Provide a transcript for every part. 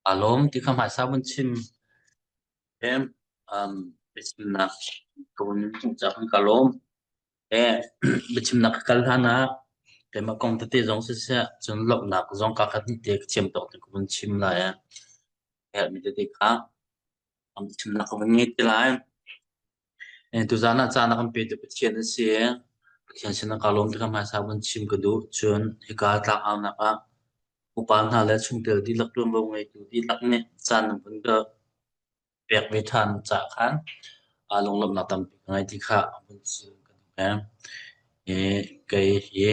Aa lawm ti kha hmaisa vun chim. Biachimnak ka vun caah ka lawm. Biachimnak ka kal hlan ah keimah kong tete zong siseh, cun lawmhnak zong kaa khat hnih te ka thiam tawk te ka vun chim lai. Herhmi tete kha biachimnak ka vun ngei te lai. Tuzaan ah caan a kan petu Pathian a si. Pathian sinah kaa lawm ti kha hmaisa vun chim ka duh. Cun hika tlangaunak ah upa hna le chungtel dihlak ṭuanvo ngeitu dihlak nih caan nan vun ka pek ve ṭhan caah khan lunglawmhnak tampi ka ngei ti kha vun chim ka duh. Kei hi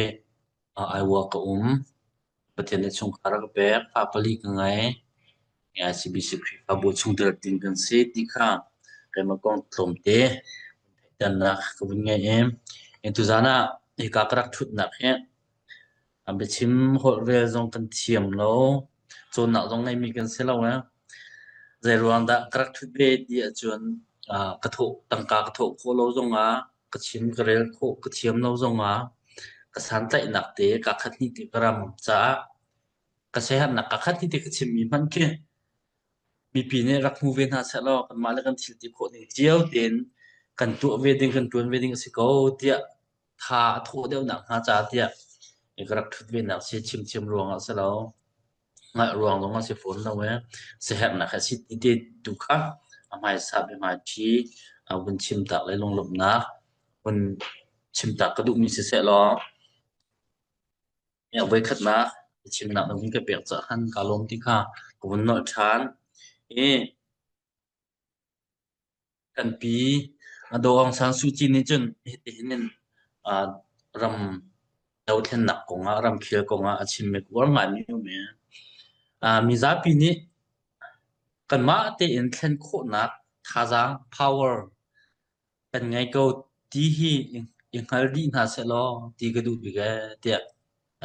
Iowa ka um. Pathian nih chungkhar a ka pek. Fa pali ka ngei. ICBC Khrihfabu chungtel tin kan si ti kha keimah kong tlawmte theihternak ka vun ngei i tuzaan ah hika ka rak ṭhutnak hi biachim holhrel zong kan thiam lo, cawnnak zong ngeimi kan si lo. Zeiruang dah ka rak ṭhut ve ti ahcun ka thawh tangka ka thawh khawh lo zongah ka chim ka rel khawh ka thiam lo zongah ka santlaihnak te kaa khat hnih te ka ram caah ka siaherhnak kaa khat hnih te ka chimmi hmanh khi mipi nih rak hmu ve hna sehlaw kanmah le kan thil ti khawh ning cio tein kan tuah ve ding kan ṭuan ve ding a si ko tiah tha a thawh deuhnak hnga caah tiah ka rak ṭhut ve nak si chimthiam ruangah si lo hngalh ruang zong a si fawn lo ee siaherhnak he si ti te tu kha a hmaisa biahmaiṭhi vun chimtak le lunglawmhnak vun chimtak ka duhmi siseh law voikhatnak chimnak na vun ka pek caah khan kaa lawm ti kha ka vun nolh ṭhan i Kan pi Daw Aung San Suu Kyi nih cun hitihin in ram dothlennak kongah ramkhel kongah a chimmi ka uar ngaimi a um i mizapi nih kanmah tein thlen khawhnak thazaang power kan ngei ko ti hi i hngal dih hna sehlaw ti ka duh bik ee tiah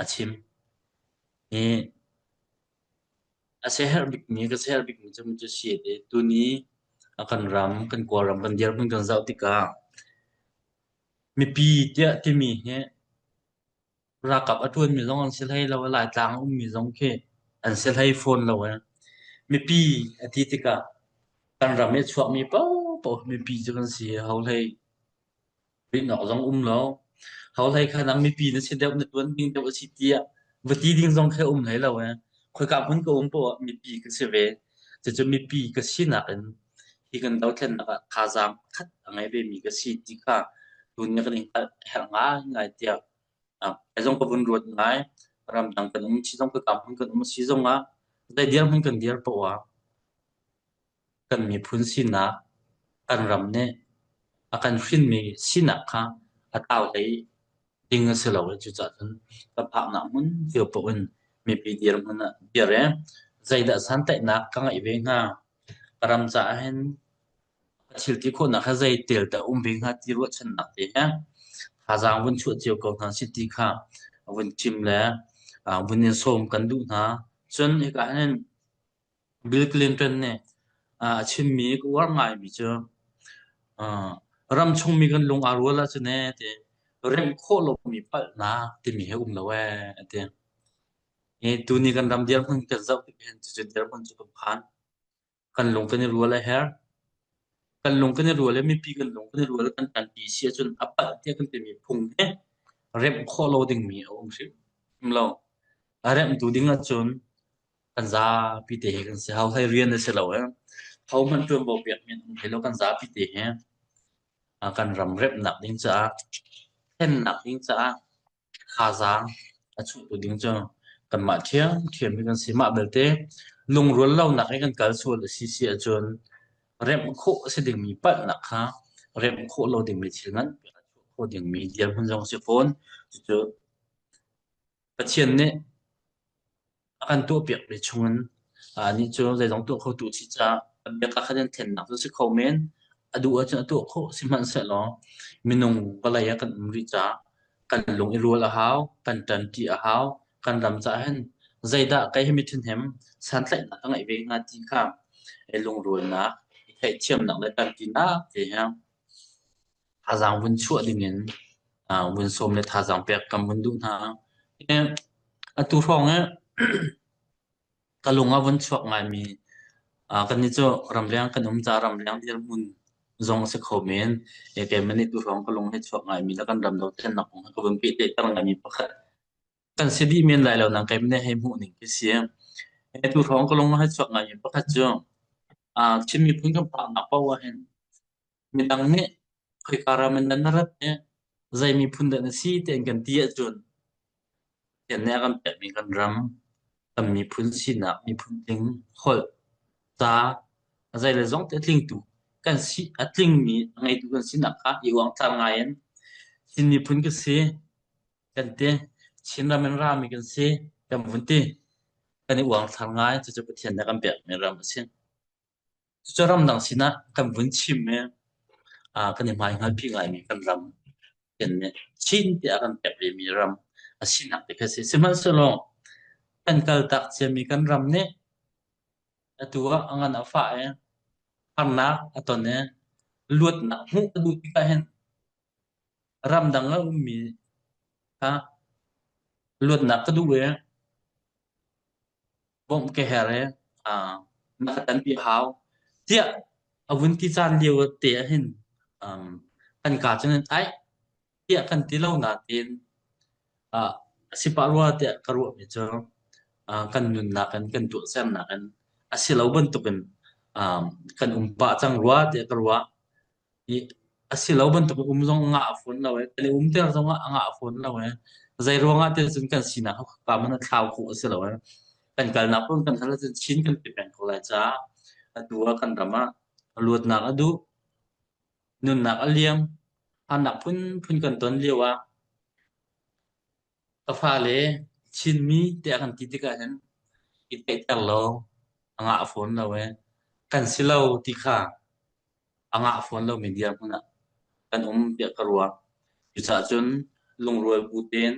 a chim. Hi A siaherh bikmi ka siaherh bikmi cu cu si a ti. Tuni a kan ram, kan Kawlram kan dirhmun kan zoh tikah mipi tiah timi hi ralkap a ṭuanmi zong an si hlei lo i Laitlang a ummi zong khi an si hlei fawn lo i mipi a ti tikah kan ram i a chuakmi paohpaoh mipi cu kan si. Ho hlei Rihnak zong um lo. Ho hlei kha nang mipi na si deuh, na tuan ding deuh a si tiah va ti ding zong khi a um hlei lo ee. Khoika hmun ka um poah ah mipi ka si ve. Cucu mipi ka sinak in hi kan dothlennak ah thazaang pakhat a ngei vemi ka si ti kha tuni kan i hngalh a herh ngaingai tiah kei zong ka vun ruat ngai. Ramdang kan um si zong, khoika hmun kan um si zongah zei dirhmun kan dir poah ah kan miphun sinak, kan ram nih a kan hrinmi sinak kha a tlau hlei ding a si lo i cucaah cun kan phaknak hmun cio paoh in mipi dirhmun ah dir i zeidah santlaihnak ka ngeih ve hnga? Ka ram caah hin ka thil ti khawhnak hi zei tel dah um ve hnga ti ruahchannak te he thazaang vun chuah cio ko hna sih ti kha vun chim le vun in sawm kan duh hna. Cun hika hin Bill Clinton nih a chimmi ka uar ngaimi cu ramchungmi kan lung aa rual ahcun ee ti remh khawh lomi palhnak timi hi um lo ee a ti. Hi tuni kan ram dirhmun kan zoh tik hin cucu dirhmun cu kan phan. Kan lung kan i rual a herh. Kan lung kan i rual i mipi kan lung kan i rual kan ṭanpi si ahcun a palh tiah kan timi phung hi remh khawh lo dingmi a um hrim lo. A remhtu ding ahcun kan zapi te he kan si. Ho hlei rian a si lo ee. Ho hmanh ṭuanvo pekmi an um hlei lo kan zapi te he kan ram remhnak ding caah thlennak ding caah thazaang a chuahtu ding cu kanmah ṭhiamṭhiam hi kan si. Mah belte lungrual lonak i kan kal sual a si si ahcun remh khawh a si dingmi palhnak kha remh khawh lo dingmi thil nganpi a chuah khawh dingmi dirhmun zong a si fawn. Cucu Pathian nih a kan tuahpiakmi chungin anih cu zeizong tuah khotu a si caah a biakam kha kan thlennak cu a si kho men. A duh ahcun a tuah khawh. Sihmanhsehlaw minung vawlei ah kan um rih caah kan lung i rual a hau, kan ṭanṭi a hau. Kan ram caah hin zeidah kei hi mi ṭhahnem santlaihnak ka ngeih ve hnga ti kha lungrualnak, i theihthiamnak le ṭanṭinak te he thazaang vun chuah dingin vun sawm le thazaang pek kan vun duh hna. Atu hrawng hi Ka lung a vun chuak ngaimi kannih cu ramleng kan um caah ramleng dirhmun zong a si kho men. Keimah nih tuhrawng ka lung he chuak ngaimi le kan ram dothlennak kong he ka vun pehtlaihter ngaimi pakhat kan si dih men lai lo nain keimah nih hei hmuh ning khi si. Tuhrawng ka lung a hei chuak ngaimi pakhat cu Chin miphun kan phaknak paoh ah hin midang nih khoika ram in dah na rat i zei miphun dah na si tiah an kan ti ahcun Pathian nih a kan pekmi kan ram, kan miphun sinak, miphun tling, holh, ca, a zei le zong te a tlingtu kan si a tlingmi a ngeitu kan sinak kha i uangthlar ngai in Chin miphun ka si kan ti. Chinram in rami kan si kan vun ti. Kan i uangthlar ngai. Cucu Pathian nih a kan pekmi ram a si. Cucu ramdang sinah kan vun chim i kan i hmaihngalpi ngaimi kan ram kan nih Chin tiah kan pek vemi ram a sinak te khi a si. Sihmanhsehlaw kan kaltak ciami kan ram nih atu ah a ngan a fah i harnak a ton i luatnak hmuh a duh tikah hin ramdang a ummi kha luatnak ka duh i bawmh ka herh i na ka tanpi a hau tiah a vun ti caan lio te ah hin kan kaa cun aih tiah kan ti lo nain a si pah rua tiah ka ruahmi cu kan nunnak in kan tuahsernak in a si lo bantukin kan um pah cang rua tiah ka ruah. I a si lo bantuk um zong a ngah fawn lo i kan i umter zong ah a ngah fawn lo i zei ruangah ti cun kan sinak kha man a thlau khawh a si lo i kan kalnak pun kan hal ahcun Chin kan ti peng ko lai caah atu ah kan ram ah luatnak a duh nunnak a liam harnak phunphun kan ton lio ah ka fale Chinmi tiah kan ti tikah hin i theihter lo a ngah fawn lo i kan si lo ti kha a ngah fawn lomi dirhmun ah kan um tiah ka ruah. Cucaah cun lungrual bu tein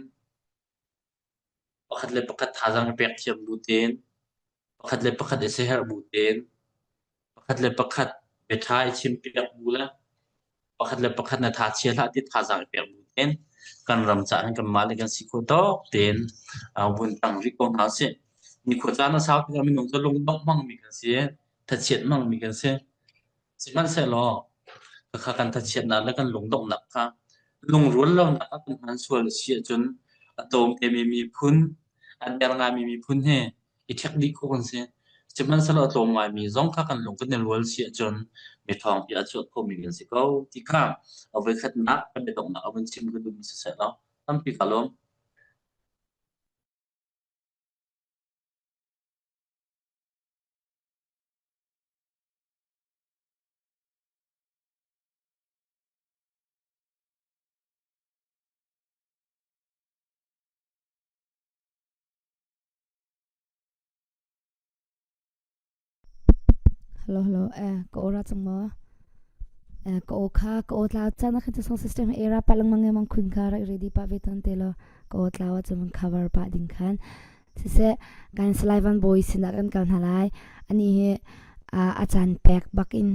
pakhat le pakhat thazaang i pek thiam bu tein pakhat le pakhat i siaherh bu tein pakhat le pakhat biaṭha i chimpiak bu le pakhat le pakhat na tha chia hlah ti thazaang i pek bu tein kan ram caah hin kanmah le kan si khawh tawk tein vun tang rih ko hna usih. Nikhua caan a sau tikah minung cu lungdongh hmangmi kan si, thachiat hmangmi kan si. Sihmanhsehlaw khakha kan thachiatnak le kan lungdonghnak kha lungrual lonak ah kan hman sual a si ahcun a tlawmtemi miphun, a der ngaimi miphun hi i ṭhek dih khawh kan si. Sihmanhsehlaw a tlawm ngaimi zong kha kan lung kan i rual si ahcun mi ṭhawngpi a chuak khomi kan si ko ti kha a voikhatnak kan biadonghnak a vun chim ka duhmi siseh law tampi kaa lawm. Hello hello eh ka aw ra cang maw? Eh ka aw kha ka aw tlau chan khan song system era pa lengmang ngemang khun kha rak ready pa ve ton te lo ka aw tlau ah cun cover pa ding khan siseh kan Salai Van Bawi sinah kan kal hna lai ani hi a caan pek bak in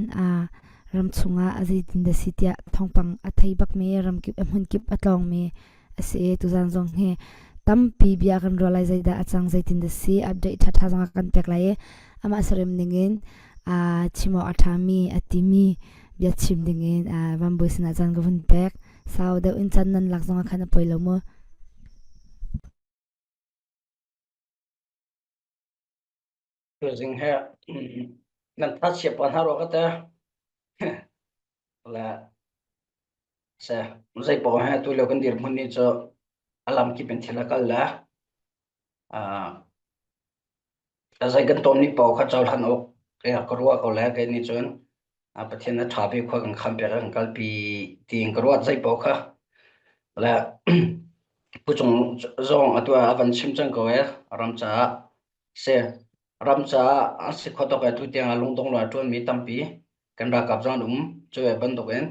ram chungah a zeitin dah si tiah thawngpang a thei bak mi ramkip a hmunkip a tlawng mi a si i tuzaan zong hi tampi bia kan ruah lai zeidah a cang zeitin dah si update ṭhaṭha zong a kan pek lai i amah sarem ningin chim awk a ṭhami a timi bia chim dingin Van Bawi sinah caan ka vun pek sau deuh in caan nan lak zong ah khan a poi lo mu. Tuzing he nan tha chia pa hna ro ka te le se zei paoh he tu lio kan dirhmun ni cu a lam kip in thil a kal le a zei kan tawn ni paoh kha cohlan awk ka ruah ko le kei nih cun Pathian a ṭha bik khua kan kham piak kan kalpi tiin ka ruat zei paoh kha le Pu Cung zong atu ah a van chim cang ko e ram caah si ram caah a si kho tuk e tu tiang ah lungdong lo a ṭuanmi tampi kan ralkap zong an um cu ve bantukin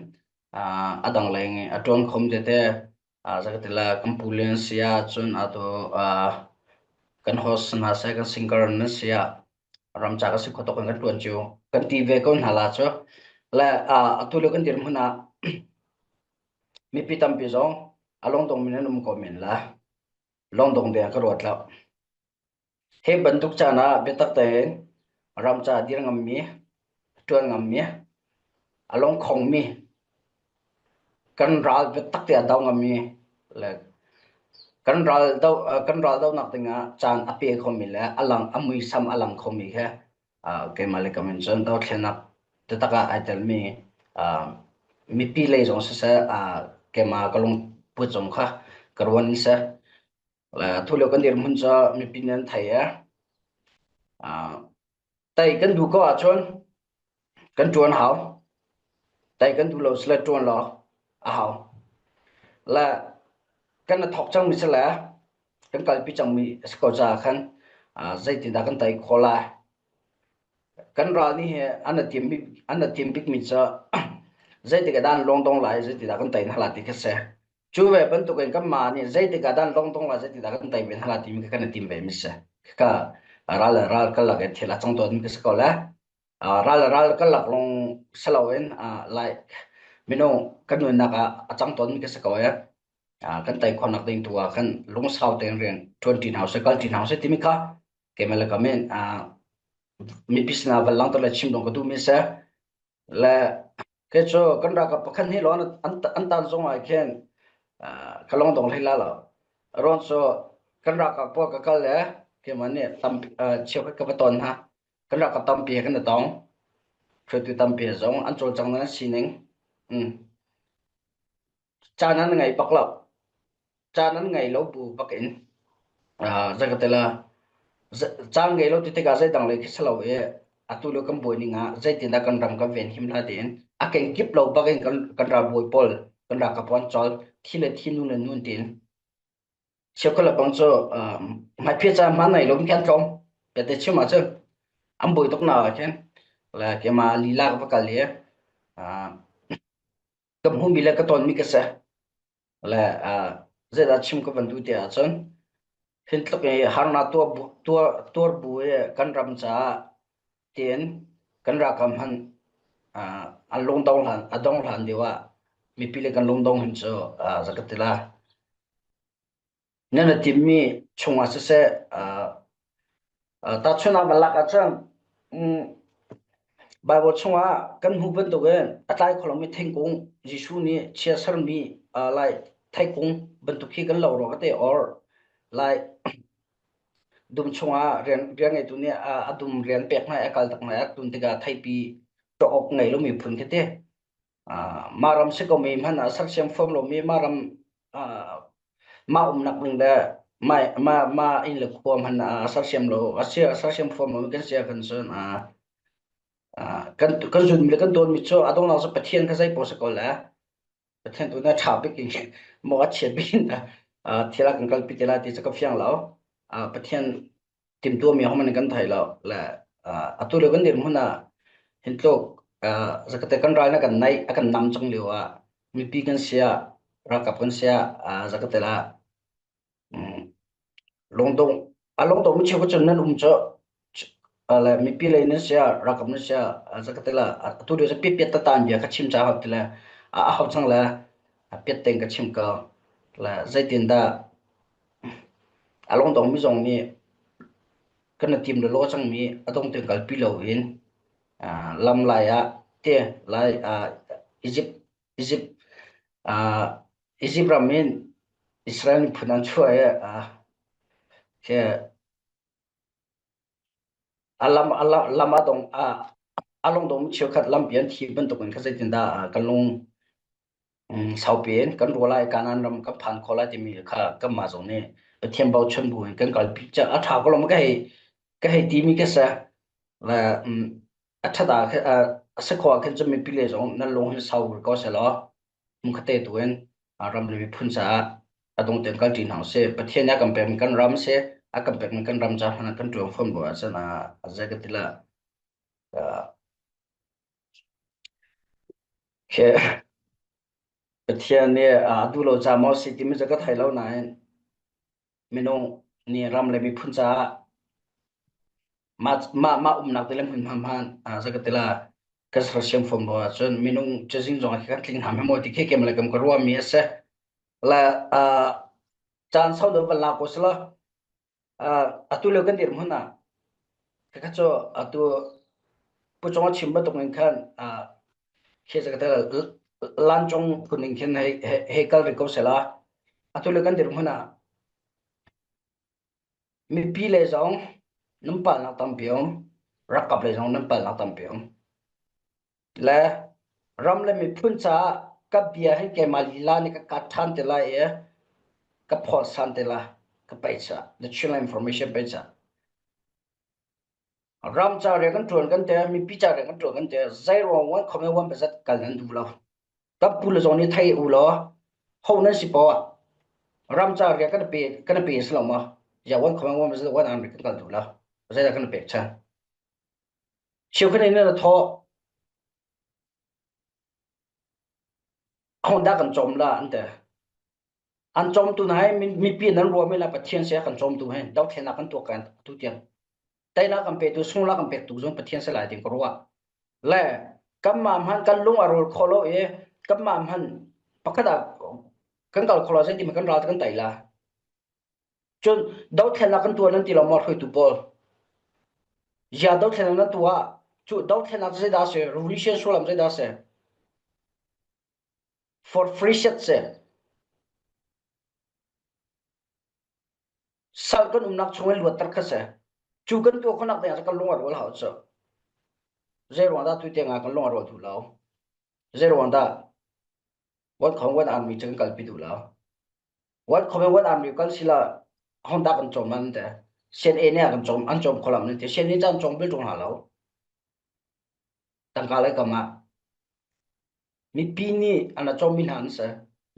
a dang leng i a ṭuan khom tete zakatila kan pu le an si ah cun atu kan host hna seh kan singer nan si ah ram ca ka si kho tuk in kan ṭuan cio kan ti ve ko hna la cu le atu lio kan dirhmun ah mipi tampi zong a lungdong min an um ko men la lungdong deng ka ruat lo. Hi bantuk caan ah biatak tein ram ca dir ngammi, ṭuan ngammi, a lungkhongmi, kan ral biatak te a do ngammi le kan ral do kan ral donak dingah caan a pe khomi le a lang a muisam a lang khomi he keimah le kam in cun dothlennak taktak ah ai telmi mipi lei zong siseh keimah ka lungput zong kha ka ruan in seh Tulio kan dirhmun cu mipi nih an thei i tei kan duh ko ahcun kan ṭuan hau. Tei kan duh lo sile ṭuan lo a hau. Le kan i thawk cangmi si le kan kalpi cangmi a si ko caah khan zeitindah kan tei khawh lai? Kan ral nih hi an i tim an i tim bikmi cu zeitik ah dah an lawng dong lai, zeitindah kan tei hna lai ti khi a si. Cu ve bantukin kanmah nih zeitik ah dah longdong la zeitik dah kan tei ve hna la timi kha kan i tim ve mi si. Khika ral le ral karlak in thil a cang tawn mi ka si ko le. Ral le ral karlak lawng si loin like minung kan nunnak ah a cang tawn mi ka si ko e. Kan tei khawhnak ding tu ah khan lungsau tein rian ṭuan ṭi hna usih, kal ṭi hna usih timi kha keimah le kam in mipi sinah van langhter le chim dong ka duh mi si. Le Kei cu kan ralkap pakhat nih law an tan zong ah khin ka lung dong hlei la lo. Rawn cu kan ralkap pawl ka kal le keimah nih tam cheukhat ka va ton hna. Kan ralkap tampi he kan i tong. Hruaitu tampi he zong an cawlcang nan sining. Mm. Caan an ngei bak lo. Caan an ngei lo bu bak in zei ka ti la caan ngei lo ti tikah zeidang lei khi si lo i atu lio kan buai ning ah zeitindah kan ram kan venhim la tiin a kenkip lo bak in kan kan ralbawi pawl kan ralkap pawl an cawl thi le thi nu le nun tiin cheukhat le bang cu hmaiphiah caan hman nei lo mi kan tlawm te chim ahcun an buai tuk na ah khin le keimah lila ka va kal i ka hmuhmi le ka tonmi ka si. Le zeidah chim ka van duh ti ahcun hin tluk i harnak tuar bu, tuar, tuar bu i kan ram caah tiin kan ralkap hmanh an lungdong hlan a dong hlan lio ah mipi le kan lungdong hin cu za ka ti la. Nan i timmi chungah siseh tahchunhnak van lak ahcun Baibal chungah kan hmuh bantukin a tlai kho lomi thingkung Jesuh nih chia sermi lai theikung bantuk hi kan lo rua ka te or lai dum chungah rian rian ngeitu nih a dum rian pek hna i a kal tak hna i a tun tikah theipi ṭawk awk ngei lomi phun khi ti. Mah ram si komi hmanh ah sersiam fuam lomi mah ram mah umnak ning le mah mah mah inn le khua hmanh ah sersiam lo a sia sersiam fuam lomi kan si ahkhan cun kan kan zunmi le kan dawtmi cu a donghnak cu Pathian kha zei paoh si ko le Pathian tu na ṭha bik in maw a chiat bik in thil a kan kalpi te lai ti cu ka fiang lo. Pathian timhtuahmi hohmanh in kan thei lo le atu lio kan dirhmun ah hin tluk zakate kan ral na kan naih a kan nam cang lio ah mipi kan sia ralkap kan sia zakate la lungdong a lungdong mi cheu cun nan um cu le mipi lei nan sia ralkap nan sia zakate la atu lio piat piat tatan bia ka chim cha hau ti le a hau chang le piat teng ka chim ko le zeitin dah A lungdongmi zong nih kan i tim lawlaw cangmi a dong tiang kalpi loin lam lai ah te lai Egypt Egypt Egypt ram in Israel miphun an chuah i khi a lam a lam a dong a lungdong cheukhat lampi an thi bantukin kha zeitindah kan lung Saupi in kan ruah lai, Kanaan ram kan phan khawh lai timi kha kanmah zong nih Pathian bochan bu in kan kalpi ca a ṭha ko lo maw ka hei ka hei timi ka si. Le a ṭhat ah a si khawh ah khin cun mipi le zong nan lung hi sau ko seh law hmunkhat tu in ram le miphun caah a dong tein kalṭi hna usih. Pathian nih a kan pekmi kan ram si, a kan pekmi kan ram caah hmanh ah kan ṭuan fawn bu ahcun a zei ka ti lah. Khi Pathian nih a duh lo ca maw si timi cu ka thei lo nain minung nih ram le miphun caah mah mah mah umnak te le hmunhma hman zei ka ti la kan sersiam fawn lo ahcun minung cazin zong ah kan tling hna hme maw ti khi kem le kam ka ruahmi a si. Le caan sau deuh van la ko sila. Atu lio kan dirhmun ah khakha cu atu Pu Cung a chim bantuk in khan khi lancung phun in khin hei hei kal rih ko sehla. Atu lio kan dirhmun ah mipi le zong nan palnak tampi a um, ralkap lei zong nan palnak tampi a um. Le ram le miphun caah ka bia hi keimah lila nih ka kat ṭhan te lai i ka phawt san te lai ka pei ca the Chinland Information pei ca. Ram ca rian kan ṭuan kan te mipi ca rian kan ṭuan kan te zei ruang wan khom wan bazat kal nan duh lo. Kan pu le zong nih thei u law ho nan si poah ram ca rian kan pe kan pe si lo ma ya wan khom wan bazat wan an kan kal duh lo. Zeidah kan pek chan. Cheukhat in na thawh. Honda kan cawm la an te. An cawmtu na hai mipi nan ruami la Pathian se kan cawmtu he dothlenak kan tuah kan tu tiang. Teinak kan petu sungla kan pek tu zong Pathian se lai ding ka ruah. Le kanmah hman kan lung a rul kho lo i kanmah hman pakhat ah kan kal kho lo zei ti ma kan ral kan tai la. Cun dothlennak kan tuah nan ti lo maw hruaitu pawl? Zia dothlennak nan tuah cu dothlennak cu zeidah a si? Revolution sullam zeidah a si? For free shit si. Sal kan umnak chung in luatter kha si. Cu kan tuah khawhnak ding ah kan lung a rual hau cu. Zei ruang dah tu tiang ah kan lung a rual duh lo? Zei ruang dah one khong one army cu kan kalpi duh lo? Wan khome wan army kal sila Honda kan cawm an te. CNA nih kan cawm an cawm kholam nan te. CNA caan cawm bil ṭung hna lo. Tangka le kam ah mipi nih an a cawmmi hna an si.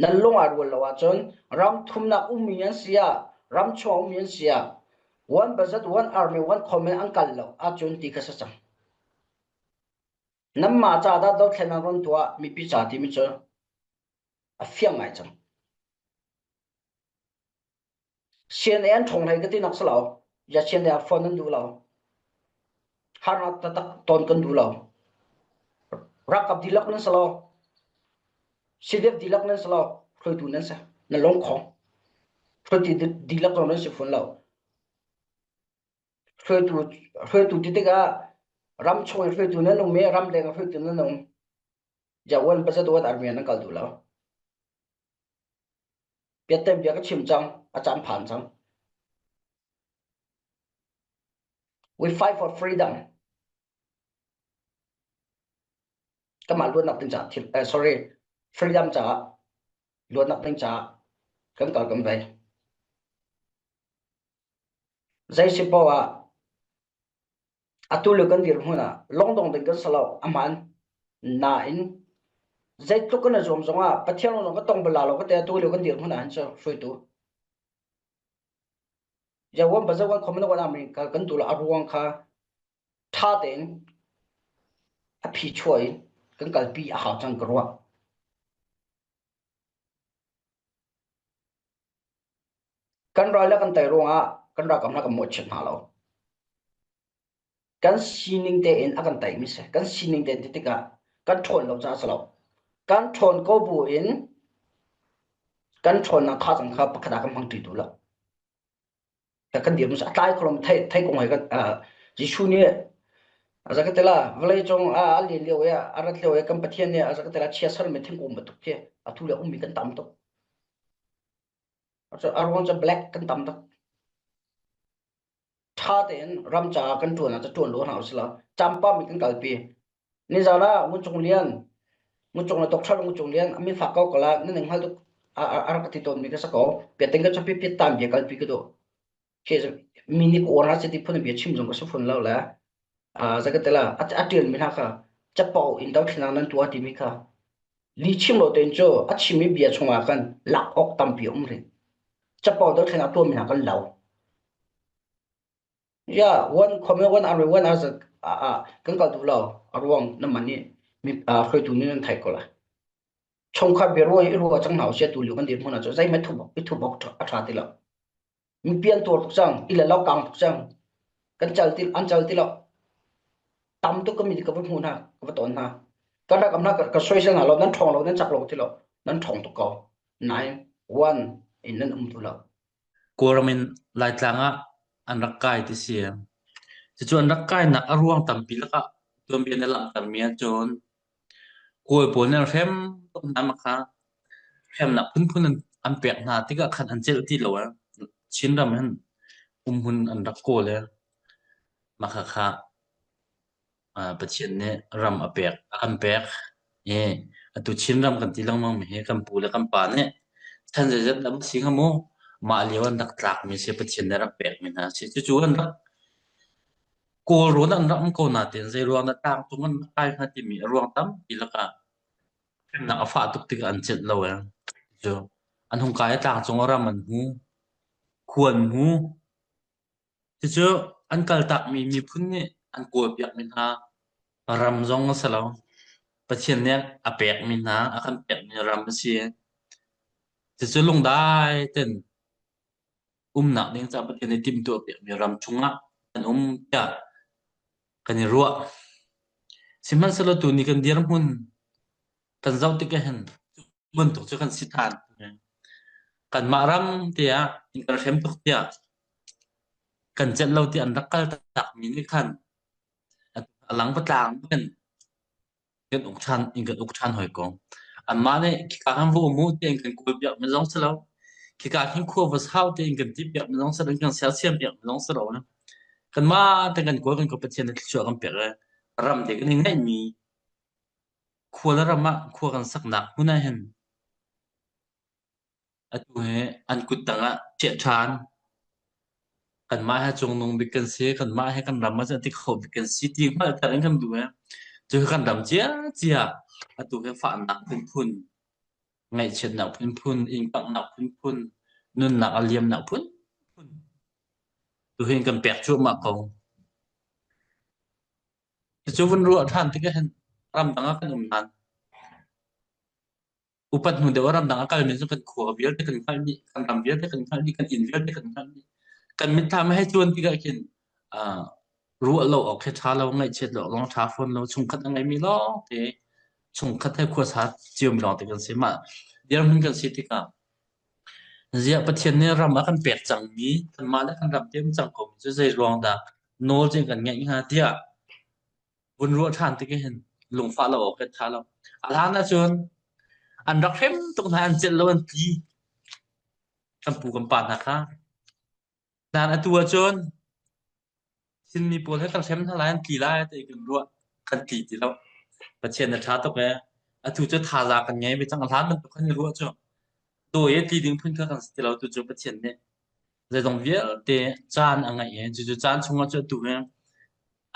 Nan lung aa rual lo ahcun ram thumnak ummi an si ah ram chung ummi an si ah one budget one army one comment an kal lo ahcun ti kha si cang. Nanmah ca dah dothlennak ron tuah mipi ca timi cu a fiang ngai cang. CNA an ṭhawng hlei ka ti nak si lo. Ya CNA phone an duh lo. Harnak taktak ton kan duh lo. Ralkap dihlak nan si lo. CDF dihlak nan si lo. Hruaitu nan si. Na lung khong. Hruaitu dihlak zong nan si fawn lo. Hruaitu hruaitu ti tikah ram chung in hruaitu nan um i ram leng ah hruaitu nan um. Jawan pasatuan army nan kal duh lo. Biatem bia ka chim cang, a caan phan cang. We fight for freedom. Kamah luatnak ding caah thil, eh, sorry, freedom caah luatnak ding caah kan kal kan vei. Zei si poah ah Atu lio kan dirhmun ah lungdong ding kan si lo. A hmaan. Nain zeitluk kan i zuam zongah Pathian lawng ka tong bal la lo ka ti atu lio kan dirhmun ah hin cu hruaitu. Jawan bazawan khoman wan ami kal kan tu la a ruang kha tha tein a phi chuah in kan kalpi a hau cang ka ruah. Kan ral le kan tei ruangah kan ralkap hna kan mawhchiat hna lo. Kan sining tein a kan teimi si. Kan sining tein ti tikah kan ṭhawn lo caah a si lo. Kan ṭhawn ko bu in kan ṭhawnnak thazaang kha pakhat ah kan hmang ṭi duh lo. Kan dirhmun a tlai kho lo thei thei kong he kan Jesuh nih a zakatela vawlei cung a len lio i a rat lio i kan Pathian nih a zakatela chia sermi thingkung bantuk khi atu le ummi kan tam tuk. A ruang cu black kan tam tuk. Ṭha tein ram caah kan ṭuan ah ṭuan lo hna usih law campam in kan kalpi. Nizan ah Ngun Cung Lian, Ngun Cung le Doctor Ngun Cung Lian a min fak ko kala nan ning hngal tuk a rak ka ti tawnmi ka si ko. Piating ka chupi piat tam bia kalpi ka duh. Khi mi nih ka uar hna si ti phun bia chim zong ka si phun lo le zakatela a ṭialmi hna kha capo in dothlennak nan tuah timi kha li chim lo tein cu a chimmi bia chungah khan lak awk tampi a um rih. Capo dothlennak tuahmi hna kan lo. Ya, one khome one army one as a kan kal duh lo a ruang na man nih mi hruaitu nih nan theih ko lai. Chungkhar biaruah i ruah cang hna usih tu lio kan dirhmun ah cun zeihmanh thup i thup awk a ṭha ti lo. Mipi an tuar tuk cang, i le lo kang tuk cang. Kan cal ti an cal ti lo. Tam tuk ka mi ka va hmu hna, ka va ton hna. Kan rak am hna ka soisel hna lo, nan ṭhawng lo, nan cak lo ti lo. Nan ṭhawng tuk ko. 9 1 in nan um tu lo. Kawlram in Laitlang ah. an rak kai ti si. Cucu an rak kainak a ruang tampi lakah tuanbia na langhtermi ahcun Kawl pawl nih an hrem tuk hna ma kha hremnak phunphun an pek hna tikah khan an celh ti lo. Chinram hin umhmun an rak kawl i mah khakha Pathian nih ram a pek a kan pek i atu Chinram kan ti lengmang mi hi kan pu le kan pa nih chan zeizat dah si hnga mu mah lio an rak tlakmi si Pathian nih a rak pekmi hna a si. Cucu an rak Kawlrawn an rak um ko nain zeiruang dah tlangcung an rak kai hnga timi a ruang tampi lakah hremnak a fah tuk tikah an celh lo ee. Cu an hung kai i tlangcung ah ram an hmu, khua an hmu. Cucu an kaltakmi miphun nih an kawlpiakmi hna ram zong a si lo. Pathian nih a pekmi hna, a kan pekmi ram a si. Cucu lungdai ten umnak ding caah Pathian nih timhtuah piakmi ram chungah kan um tiah kan i ruah. Sihmanhsehlaw tuni kan dirhmun kan zoh tik ahhin cu bantuk cu kan si ṭhan. Kanmah ram tiah in kan hrem tuk tiah kan celh lo tiah an rak kal takmi nih khan a lang patlang in kan uk ṭhan in kan uk ṭhan hoi ko. Anmah nih khika khan va um u tiah kan kawl piak mi zong si lo. Khika khin khua va sau tiah kan ti piak mi zong si lo, kan sersiam piak mi zong si lo. Kanmah te kan kawl kan kawl Pathian nih thluachuah kan pek i ram te kan i ngeihmi khua le ram ah khua kan saknak hmun ah hin Atu hi an kuttang ah chiah ṭhan. Kanmah he cungnung bik kan si, kanmah he kan ram ah cun a ti kho bik kan si ti hngalhter in kan duh i cu kan ram ciacia atu hi fahnak phunphun, ngaihchiatnak phunphun, innkanghnak phunphun, nunnak a liamnak phunphun tuhin kan pek cuahmah ko. Cucu vun ruah ṭhan tikah hin ramdang ah kan um nain Upat hnu deuh ah ramdang a kalmi cu kan khua vialte kan hngalh dih, kan ram vialte kan hngalh dih, kan inn vialte kan hngalh dih. Kan mitthlam a hei cuan tikah khin uh, ruah lo awk khi ṭha lo, ngaihchiat lo awk zong ṭha fawn lo, chungkhat a ngeimi lawngte, chungkhat he khuasa ciomi lawngte kan si. Mah dirhmun kan si tikah ziah Pathian nih ram a kan pek cangmi, kanmah le kan ram te um cang komi cu zei ruang dah nawl cu kan ngeih hnga tiah vun ruah ṭhan tik hin lungfah lo awk kan ṭha lo. A hlan ahcun an rak hrem tuk hna, an celh lo, an tli. Kan pu kan pa hna kha. Nain atu ahcun Chinmi pawl he kan hrem hna lai, an tli lai ti kan ruah. Kan tli ti lo. Pathian na ṭha tuk ee. Atu cu thazaang kan ngei ve cang. A hlan bantuk khan i ruah cu dawi i tli ding phun kha kan si ti lo. Tu cu Pathian nih zeizong vialte caan a ngeih i cucu caan chungah cu atu hi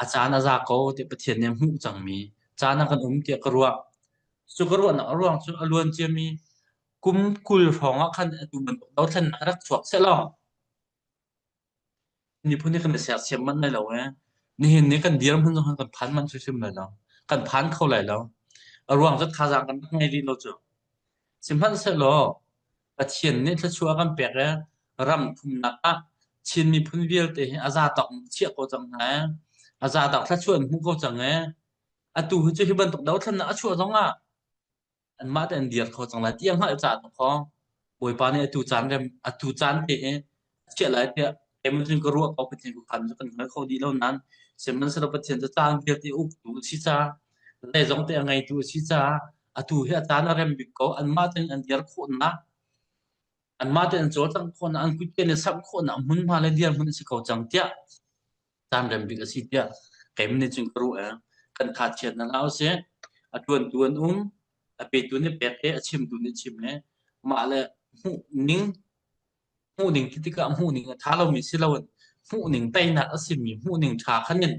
a caan a za ko tiah Pathian nih a hmuh cangmi caan ah kan um tiah ka ruah. Cu ka ruahnak a ruang cu a luan ciami kum 20 hrawng ah khan atu bantuk dothlennak rak chuak sehlaw miphun hi kan i sersiam manh lai lo ee. Nihin ni kan dirhmun zong kan phan manh hrimhrim lai lo. Kan phan kho lai lo. A ruang cu thazaang kan rak ngei rih lo cu. Sihmanhsehlaw Pathian nih thluachuah a kan pek i ram thumnak ah Chin miphun vialte hi a zatawk in chiah ko cang hna i a zatawk thluachuah in hmu ko cang i atu hi cu hi bantuk dothlennak a chuah zong ah anmah te an dir kho cang lai ti a hngalh caah dawkaw Bawipa nih atu caan rem atu caan te hi a chiah lai tiah keimah cun ka ruah ko Pathian khuakhan cu kan hngal kho dih lo nain sihmanhsehlaw Pathian cu caan vialte uktu a si caah zeizong te a ngeitu a si caah atu hi a caan a rem bik ko anmah tein an dir khawhnak anmah tein an cawlcangh khawhnak an kutke in samh khawhnak hmunhma le dirhmun a si ko cang tiah caan rem bik a si tiah keimah nih cun ka ruah i kan tha chiat na hlah usih a ṭuantu an um a petu nih pek he a chimtu nih chim he mah le hmuh ning hmuh ning khi tikah hmuh ning a ṭha lomi si loin hmuh ning teinak a simi hmuh ning ṭha khan in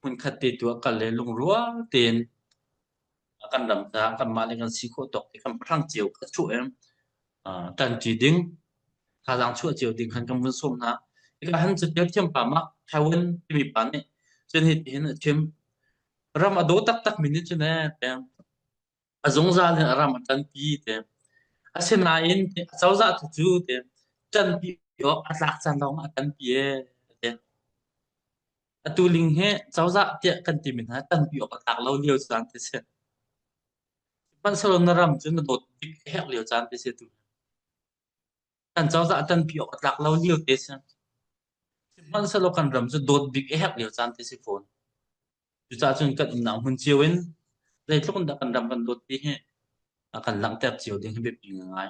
hmunkhat te tu ah kal le lungrual tein kan ram caah kanmah le kan si khawh tawk te kan pahrang cio kha chuah in ṭanṭi ding thazaang chuah cio ding khan kan vun sawm hna. Hika han catial thiam pa mah Taiwan timi pa nih cun hitihin a chim. Ram a daw taktak mi nih cun ee a zungzal in a ram a ṭanpi te. Asinain a cozah tu cu te ṭanpi awk a tlak caan lawng ah a ṭanpi ee te. Atu ling hi cozah tiah kan timi hna ṭanpi awk a tlak lo lio caan te si. Sihmanhsehlaw na ram cu na dawt bik a herh lio caan te si tu. Kan cozah ṭanpi awk a tlak lo lio te si. Sihmanhsehlaw kan ram cu dawt bik a herh lio caan te si fawn. Cucaah cun kan umnak hmun cio in zeitluk in dah kan ram kan dawt ti hi a kan langhter cio ding hi biapi ngai.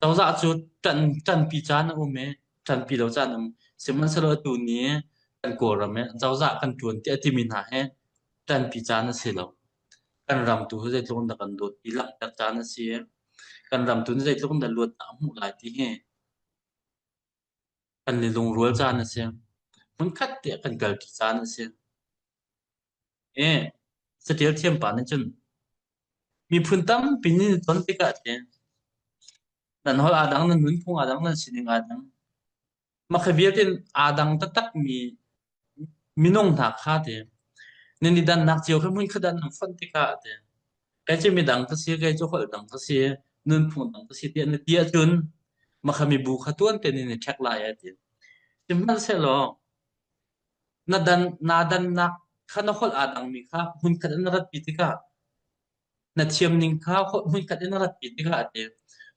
Cozah cu ṭan ṭanpi caan a um i ṭanpi lo caan a um. Sihmanhsehlaw atu ni kan Kawlram i cozah kan ṭuan tiah a timi hna hi ṭanpi caan a si lo. Kan ram tu hi zeitluk in dah kan dawt ti langhter caan a si i kan ram tu nih zeitluk in dah luatnak a hmuh lai ti hi kan i lungrual caan a si. Hmunkhat te ah kan kalṭi caan a si. I saṭil thiampa nih cun miphun tampi nih nan ton tikah ti nan holh aa dang, nan nunphung aa dang, nan sining aa dang. Mah khi vialte aa dang taktakmi minung hna kha ti nan i dannak cio kha hmunkhat ah nan fonh tikah ti kei cu midang ka si, kei cu holh dang ka si, nunphung dang ka si tiah na ti ahcun mah kha mibu kha tuan tein in i ṭhek lai a ti. Sihmanhsehlaw na dan naa dannak kha na holh aa dangmi kha hmunkhat in na ratpi tikah na thiamning kha hmunkhat in na ratpi tikah a ti.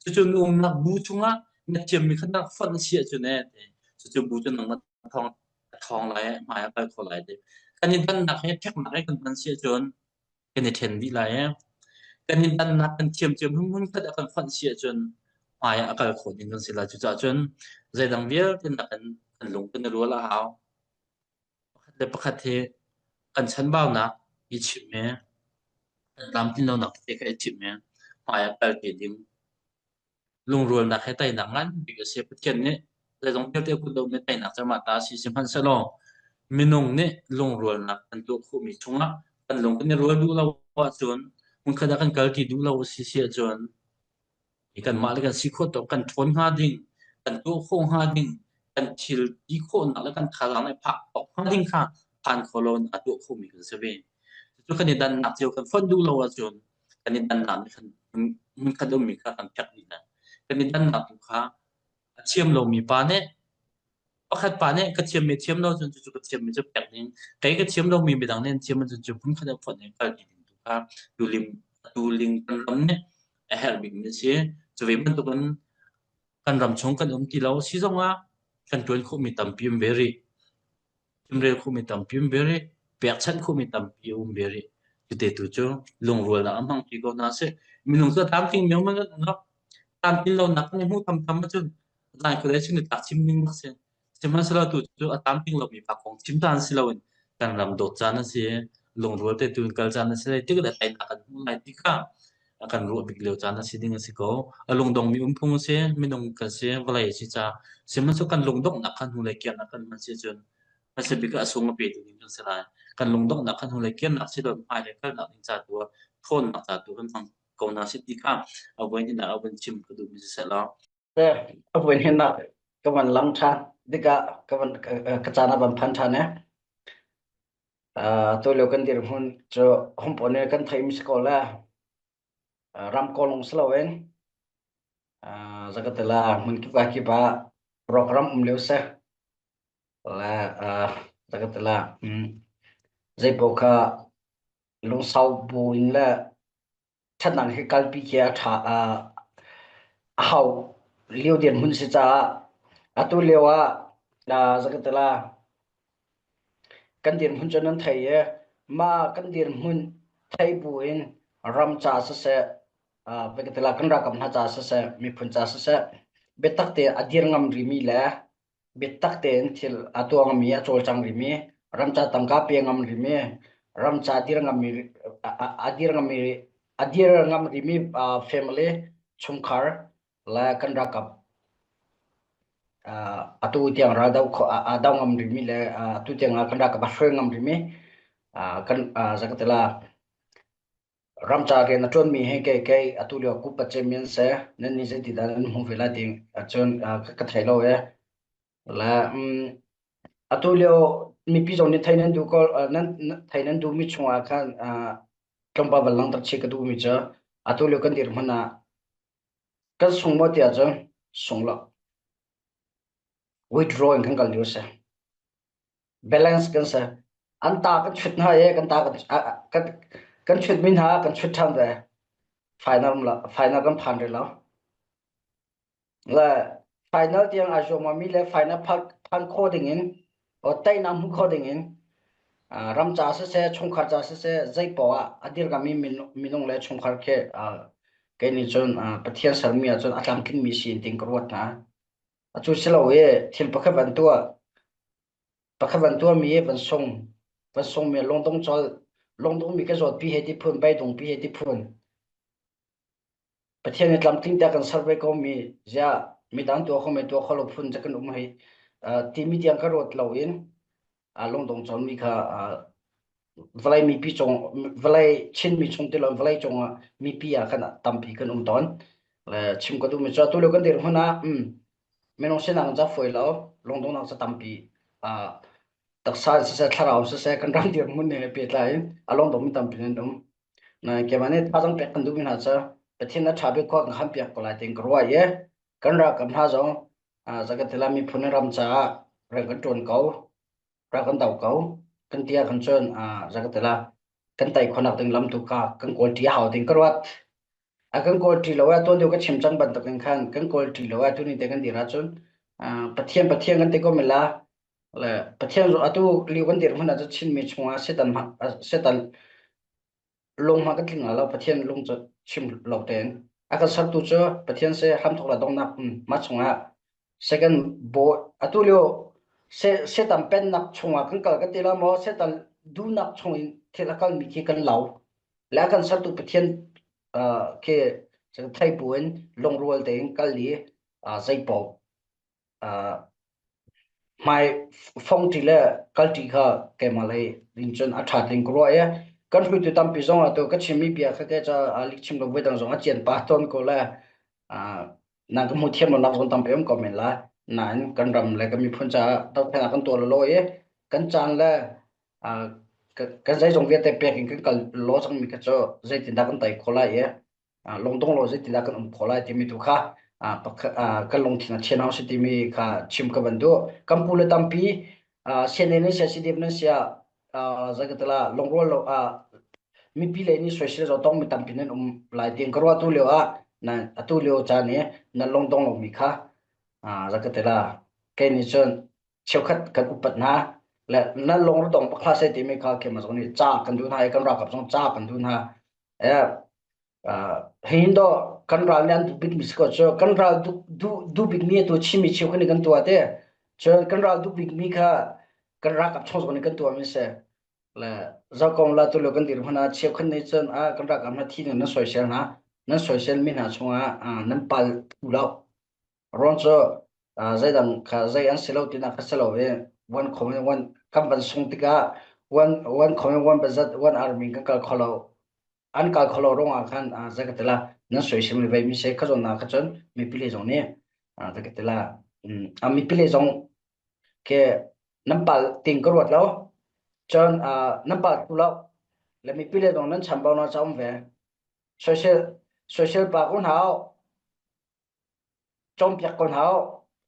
Cucu na umnak bu chungah na thiammi kha na rak fonh a si ahcun ee ti. Cucu bu cu nangmah thawng a ṭhawng lai i hmai a kal kho lai ti. Kan i dannak hi ṭheknak hi kan hman si ahcun kan i ṭhen dih lai i kan i dannak kan thiam cio hmun khat ah kan fonh si ahcun hmai ah a kal kho ding kan si lai. Cucaah cun zeidang vialte nakin kan lung kan i rual a hau. Pakhat le pakhat hi kan chanbaunak i chim i kan tlamtlin lonak tete kha i chim i hmai ah kalpi ding Lungrualnak he teinak nganbik a si. Pathian nih zeizong vialte a kut lomi teinak cu amah ta a si. Sihmanhsehlaw minung nih lungrualnak kan tuah khawhmi chungah kan lung kan i rual duh lo ahcun hmunkhat ah kan kalṭi duh lo a si si ahcun kanmah le kan si khawh tawk kan ṭhawn hnga ding, kan tuah khawh hnga ding, kan thil ti khawhnak le kan thazaang le phak awk hnga ding kha phan kho lo in a tuah khawhmi kan si ve. Cucu kan i dannak cio kan fonh duh lo ahcun kan i dannak nih khan hmunkhat ummi kha kan phek dih hna. Kan i dannak tu kha a thiam lomi pa nih pakhat pa nih ka thiammi thiam lo cun cucu ka thiammi cu pek ding kei ka thiam lomi midang nih an thiam ahcun cu hmunkhat ah fonh in kal ding tu kha tulim tuling kan ram nih a herh bikmi a si. Cu ve bantukin kan ram chung kan um ti lo si zongah kan ṭuan khawhmi tampi um ve rih. Chimrel khawhmi tampi um ve rih. Pekchanh khawhmi tampi a um ve rih. Cute tu cu lungrualnak a hmangpi ko hna sih. Minung cu a tlamtling mi um an um lo. Tlamtlin lonak kan i hmuh thamtham ahcun zai khuadei chung i tlak chim ding bak si. Sihmanhsehlaw tu cu a tlamtling lomi pa kong chim caan si loin kan ram dawt caan a si. Lungrual te tu in kal caan a si lai. Tik le teinak kan hmuh lai ti kha a kan ruah bik lio caan a si ding a si ko. A lungdongmi um phung a si, minung kan si, vawlei a si caah sihmanhsehlaw kan lungdonghnak kha hnulei kirnak kan hman si ahcun hmasa bik ah a sung a petu ding kan si lai. Kan lungdonghnak kha hnulei kirnak si lo hmailei kalnak ding ca tu ah ṭhawnnak ca tu kan hmang ko hna sih ti kha a voi hnihnak a vun chim ka duhmi si seh law. A voi hnihnak ka van lang ṭhan tikah ka van ka caan a van phan ṭhan eh. Uh, tu lio kan dirhmun cu home nih kan theihmi si ko le ram kawlung si loin uh, zakatela hmun kip ah kip ah program um lio seh le uh, zakatela um, zeipaoh kha lungsau bu in le ṭhatnak hi kalpi khi a ṭha a hau lio dirhmun si caah atu lio ah zakatala kan dirhmun cu nan thei i mah kan dirhmun thei bu in ram ca siseh zakatala kan ralkap hna ca siseh miphun ca siseh biatak te a dir ngam rimi le biatak tein thil a tuah ngami a cawlcang rimi ramca tangka pe ngam rimi ramca dir ngami a dir ngami a dir ngam rimi family chungkhar le kan ralkap atu tiang ral do a do ngam rimi le atu tiang kan ralkap a hruai ngam rimi kan zakatela Ramca rian a ṭuanmi hi kei kei atu lio kup a cem in seh nan nih zeiti dah nan hmuh ve lai ti ahcun ka thei lo ee. Le um, atu lio mipi zong nih thei nan duh ko nan thei nan duhmi chungah khan tlawmpal van langhter chih ka duhmi cu atu lio kan dirhmun ah kan sung maw tiah cun sung lo. Withdraw in kan kal lio si. Balance kan si. An ta kan chut hna i kan ta kan kan chut mi hna kan chut ṭhan ve. Final la final kan phan rih lo. Le. Final tiang aa zuammi le final phan kho ding in or teinak hmu kho ding in ram ca siseh, chungkhar ca siseh, zei poah ah a dirkami minung le chungkhar khi kei nih cun Pathian sermi ahcun a tlamtlingmi si in tin ka ruat hna. Atu si lo i thil pakhat van tuah, pakhat van tuahmi van sung, van sungmi lungdong col, lungdongmi ka zawtpi he ti phun, beidongpi he ti phun. Pathian nih tlamtling te kan ser ve ko mi ziah midang tuah kho me tuah kho lo phun cu kan um hei timi tiang ka ruat lo in lungdong cawmmi kha vawlei mipi cung vawlei Chinmi chung ti lo vawlei cungah mipi ah khan tampi kan um tawn. Le chim ka duhmi cu atu lio kan dirhmun ah minung sinak ca fawi lo lungdongnak ca tampi taksa siseh thlarau siseh kan ram dirhmun he pehtlai in a lungdongmi tampi nan um. Keimah nih thazaang pek kan duhmi hna cu Pathian a ṭha bik khua kan khampiak ko lai tiin ka ruah i kan ralkap hna zong zakatila miphun le ram caah rian kan ṭuan ko, ral kan do ko kan ti ahkhan cun zakatila kan tei khawhnak ding lam tu kha kan kawl ṭi a hau ding ka ruat. A kan kawl ṭi lo ah tuan deuh ka chim cang bantukin khan kan kawl ṭi lo ah tuni te kan dir ahcun Pathian Pathian kan ti ko men la le Pathian atu lio kan dirhmun ah cun Chinmi chungah Satan Satan lung hma kan tling lo Pathian lung cu chim lo tein a kan sertu cu Pathian se hramthok le donghnak mah chungah second bo atu lio Satan pennak chungah kan kal kan ti la maw Satan duhnak chung in thil a kalmi khi kan lo le a kan sertu Pathian khi thei bu in lungrual tein kal i zei paoh Hmai fongṭi le kalṭi kha keimah lei in cun a ṭha ding ka ruah i kan hruaitu tampi zong atu ka chimmi bia kha te ca lihchim lo voidang zong a cian pah tawn ko le nan ka hmuh thiam lonak zong tampi um ko men lai. Nain kan ram le kan miphun caah dothlennak kan tuah lawlaw i kan caan le kan zeizong vialte pek in kan kal law cangmi kha cu zeitindah kan tei khawh lai i lungdong lo zeitindah kan um khawh lai timi tu kha kan lungthin a thian hau si timi kha chim ka van duh. Kan pu le tampi CNN nan sia CDF nan sia zakatala lungrual lo mipi lei nih soisel zo tong mi tampi nan um lai tiang ka ruah tu lio ah nan atu lio caan i nan lungdong lomi kha zakatala kei nih cun cheukhat kan upat hna le nan lung dong pakha se timi kha keimah zong nih ca kan duh hna i kan ralkap zong ca kan duh hna. Hin do kan ral nih an duh bikmi si ko cu kan ral duh bikmi tu Chinmi cheukhat nih kan tuah te cun kan ral duh bikmi kha kan ralkap chung zong nih kan tuahmi si le zohkong la tu lo kan dir hmanh ah cheukhat nih cun ah kan ralkap hna thi nan soisel hna nan soisel mi hna chungah nan pal phu lo rawn cu zeidang kha zei an si lo tinak kha si lo i one comment one kan van sung tikah one one comment one bazat one army kan kal kho lo an kal kho lo ruangah khan zei ka ti la nan soisel mi vei mi se kha zawn na kha cun mipi le zong nih zei ka ti la a mipi le zong ke nan pal ting ka ruat lo cun nan pal tu lo le mipi le zong nan chambau na cha um ve soisel soisel pa ko hna cawnpiak ko hna u.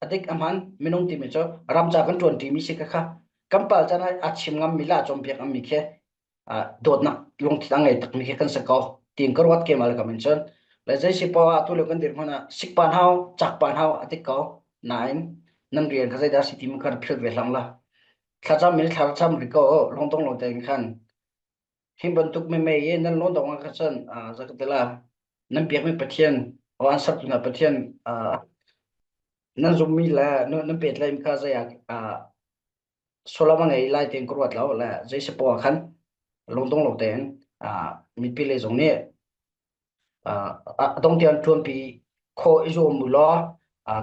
A dik a hman minung timi cu ram ca kan ṭuan ṭimi si kha kan pal caan ah a chim ngammi le a cawnpiak ngammi khi dawtnak lungthin a ngei takmi khi kan si ko tiin ka ruat keimah le kam in cun le zei si poah ah tulio kan dirhmun ah sikpan hau cakpan hau a tik ko nain nan rian kha zeidah si timi kha philh ve hlang la thlacam in thlacam ri ko lungdong lo tein khan Hi bantuk mei i nan lawn dong ah khan cun zakatila nan biakmi Pathian o an sertu hna Pathian nan zummi le nan pehtlaimi kha zei ah sullam a ngei lai tiin ka ruat lo le zei si poah khan lungdong lo tein mipi le zong nih a dong tiang ṭuanpi khawh i zuam u law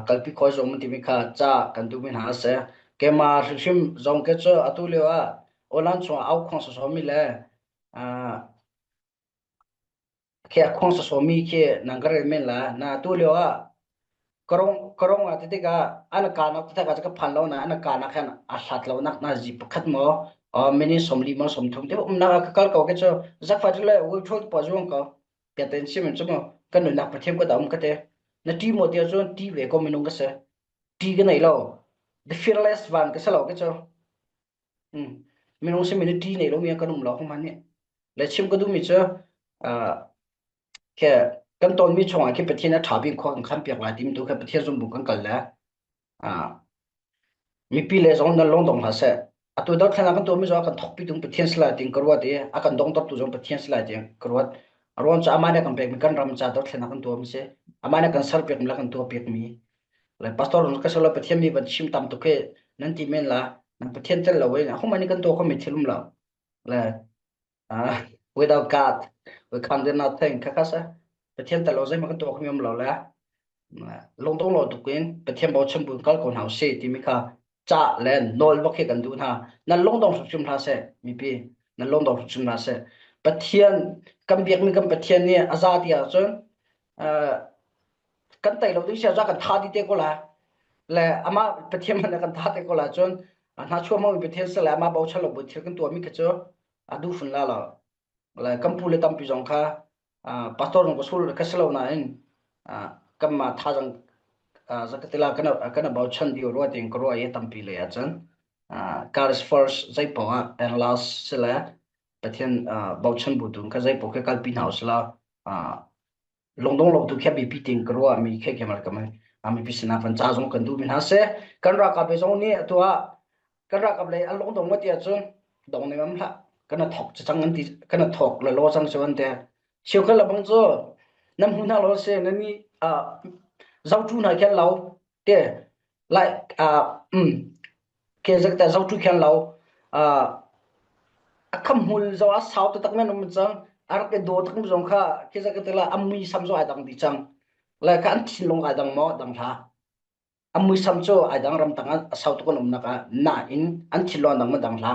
kalpi khawh i zuam u timi kha ca kan duhmi hna a si. Keimah hrimhrim zong ke cu atu lio ah online chungah au khuang sawsawmi le khi a khuang sawsawmi khi nang ka rel men la. Na atu lio ah Karong ah ti tikah an kaan ah tikah ka phan lo na an kaan ah khan a hlat lo nak na zi pakhat maw mini 40 maw 30 te umnak ah ka kal ko ke cu zakfa le will thol pa zuang ko ka ten sim chu mo kan nunnak pathiam ka dam ka te na ti mo tia cun ti ve ko minung ka se ti ka nei lo the fearless van ka se lo ke cu minung simi ni ti nei lo mi kan um lo hung man ni le chim ka du mi cu Khi kan tonmi chungah khi Pathian a ṭha bik khua kan khan piak lai timi tu kha Pathian zumbu kan kal le. Mipi le zong nan lung dong hlah seh. Atu dothlennak kan tuahmi zong a kan thawkpi tung Pathian si lai tiin ka ruat i a kan dongtertu zong Pathian si lai tiin ka ruat. A ruang cu amah nih a kan pekmi kan ram ca dothlennak kan tuahmi si. Amah nih a kan serpiakmi le a kan tuahpiakmi. Le pastor ka si lo Pathian mi van chim tam tuk hi nan ti men la. Nan Pathian tel lo in ahohmanh nih kan tuah khomi thil um lo. Le Uh, without God, we can't do nothing. Kha kha sa. Pathian tel lo zeihmanh kan tuah khomi um lo le lungdong lo tuk in Pathian bochan bu kal ko hna usih timi kha ca le nawl bak hi kan duh hna. Nan lungdong hrimhrim hlah seh mipi. Nan lungdong hrimhrim hlah seh. Pathian kan biakmi kan Pathian nih a za ti ahcun uh, kan tei lo ding sia za kan tha di te ko la. Le amah Pathian man kan tha te ko la cun hna chuah mo Pathian se le amah bochan lo bu thil kan tuah mi kha cu a duh fun la lo le kan pu le tampi zong kha pastor zong ka sul ka si lo nain kanmah thazang zakatila kana kana bochan dio rua ting ka rua i tampi le ahcun God is first zei poah ah and last sile Pathian bochan bu tu kha zei poah kha kalpi hna usila lungdong lo tu khi biapi ting ka ruah mi khe kemal kam mipi sinah van ca zong kan duh mi hna seh kan ralkap le zong nih atu ah kan ralkap lei an lungdong ma ti ahcun dong ne mam hlah kana thok cang an ti kana thok le lo cang cu an te cheukhat le bang cu nam hmu hna lo se nan ni zotu hna khian lo te like um ke zak ta zotu khian lo a kham hmul zo a sau taktak men um cang a rak i daw tak zong kha ke zak te la a mui sam zo ai dang di cang le ka an thinlung ai dang maw dang hla a mui sam cu ai dang ram tang a sau tuk an um nak ah na in an thinlung dang ma dang hla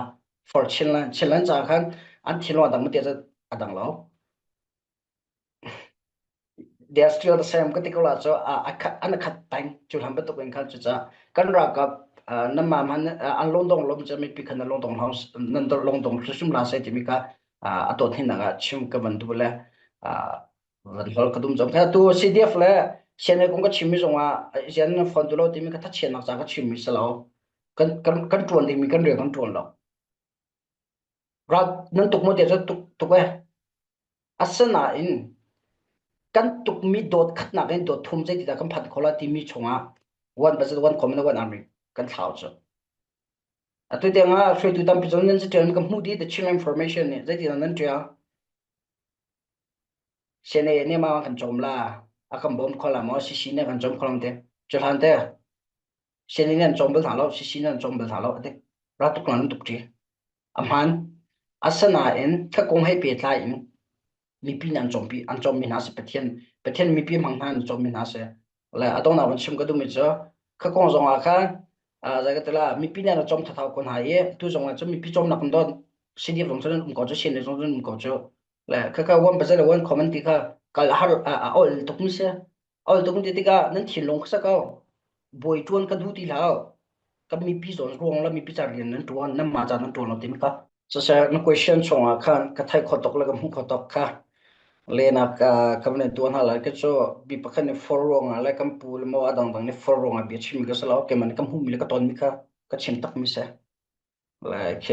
for Chinland Chinland ca khan an thinlung dang ma te a dang lo They are still the same ka ti ko la cu an khat peng cu hlan bantuk in khan cucaah kan ralkap nan mah hman an lungdong lom cu mipi khan nan lungdong nan lungdong hrimhrim la sai timi kha a tawt hinak ah chim ka van duh le van hol ka dum zong kha tu CDF le CNA kong ka chimmi zong ah zian nan phone tu lo timi ka thachiatnak ca ka chimmi si lo kan kan kan ṭuan dingmi kan rian kan ṭuan lo ral nan tuk maw tiah cun tuk tuk e Asinain kan tukmi dawt khatnak in dawt thum zeitidah kan phanh khawh lai timi chungah one budget one common one army kan thlau cu. Atu tiang ah hruaitu tampi cu nan ṭial kan hmuh dih the Chin information nih zeitidah nan ṭial? CNA nih ma kan cawm la a kan bawm kho la maw CC nih kan cawm kho lam te cu hlan te CNA nih an cawm bal hna lo CC nih an cawm bal hna lo ati ra tuk nan tuk ṭi A hmaan. Asinain thakung he pehtlai in mipi nih an cawmpi an cawmmi hna si Pathian Pathian mipi hmang hna an cawmmi hna si. Le a donghnak van chim ka duhmi cu khakong zong ah khan zei ka ti la mipi nih an cawm thathau ko hna i tu zong ah cun mipi cawmnak in dawt CDF zong cun um ko cu CNA zong cun um ko cu. Le khakha one percent le one comment ti kha kal a har a ol tukmi si. Ol tuk ti tikah nan thinlung kha sa ko. Bawi ṭuan ka duh ti hlah. Kan mipi zawn ruang le mipi ca rian nan ṭuan, nan mah ca nan ṭuan lo timi kha. Siseh na question chungah khan ka theih kho tuk le ka hmuh kho tuk kha lenak ka van in tuah hna lai ka cu mi pakhat nih for ruangah le kan pu le maw a dangdang nih for ruangah bia chimmi ka si lo keimah nih ka hmuhmi le ka tonmi kha ka chim takmi si. Like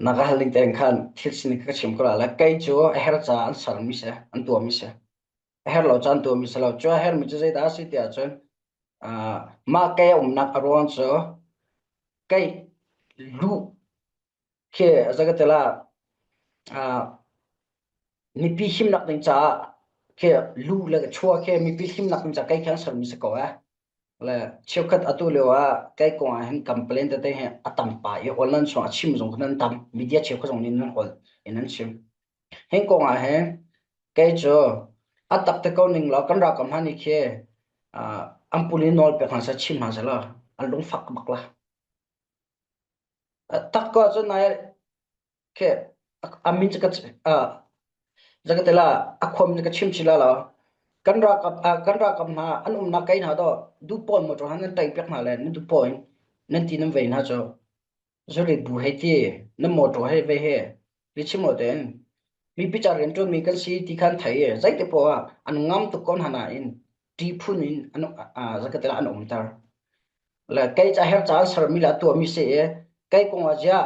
na ka hal ning tein khan thil sining kha ka chim ko la. Like kei cu a her caah an sermi si, an tuahmi si. A her lo caan tuahmi si lo. Cu a hermi cu zeidah a si ti ahcun mah kei a umnak a ruang cu kei luh khi zakatela mipi himnak ding caah khi lu le chua khi mipi himnak ding caah kei khi an sermi si ko eh. Le cheukhat atu lio ah kai kong ah hin complain tete hi a tam pa i online chung a chim zong nan tam media cheukhat zong nih nan hol in nan chim hin kong ah hin kei cu a tak te ko ning law kan ralkap hna nih khi an puli nawl pek hna seh chim hna seh law an lungfak bak la tak ko ahcun nai Khi a min cu ka zakatela a khuam ka chim chila lo. Kan ralkap kan ralkap hna an umnak kai hna do dupawn motor han nan tai piak hna le nan dupawn nan ti nan vei hna cu zuri bu hei ti nan motor hei vei he li chim lo ten mipi ca rian ṭuan mi kan si ti khan thei e zeite poah an ngam tuk ko hna nain ṭi phun in an zakatela an umter le kei ca her ca an sermi le a tuahmi si i kei kong ah ziah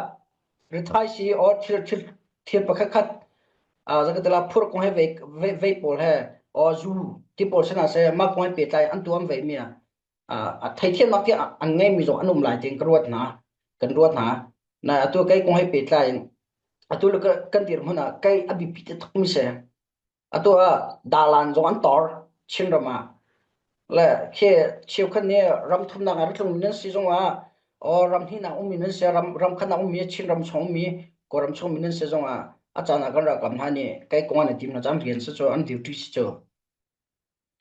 rithai si or thil thil thil pakhat khat zakatela phur kong he vei vei pawl he O zu ti pawl sin ah seh mah kong he pehtlai an tuam ve mi ah a theithiamnak ti an ngei mi zong an um lai tiin ka ruat hna kan ruat hna. Na atu kei kong he pehtlai in atu le kan dirhmun ah kei a biapi taktak mi si. Atu ah dalan zong an tor Chinram ah. Le khi cheukhat nih ram thumnak ah rak tlungmi nan si zong ah or ram hnihnak ummi nan si ram ram khatnak ummi Chinram chung ummi Kawlram chung ummi nan si zong ah a caan ah kan ralkap hna nih kai kong an i tim hna caan rian si cu an duty si cu.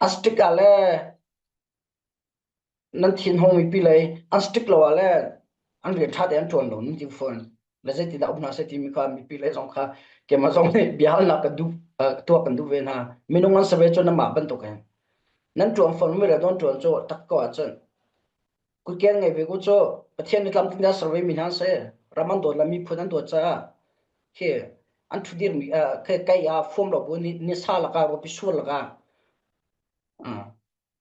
A strict ah le nan thinhung mipi lei an strict lo ah le an rian ṭha tein an ṭuan lo nan ti fawn le zeitindah um hna seh timi kha mipi lei zong kha keimah zong nih biahalnak ka duh tuah kan duh ve hna. Minung an si ve cu nanmah bantuk in nan ṭuan fawn mi le nan ṭuan cu tak ko ahcun kutken ngei ve ku cu Pathian nih tlamtling dah ser ve mi hna si ram an dawt le miphun an dawt caah khi an ṭhudir mi khi kai ah fuam lo bu ni sa lakah ruapi sur lakah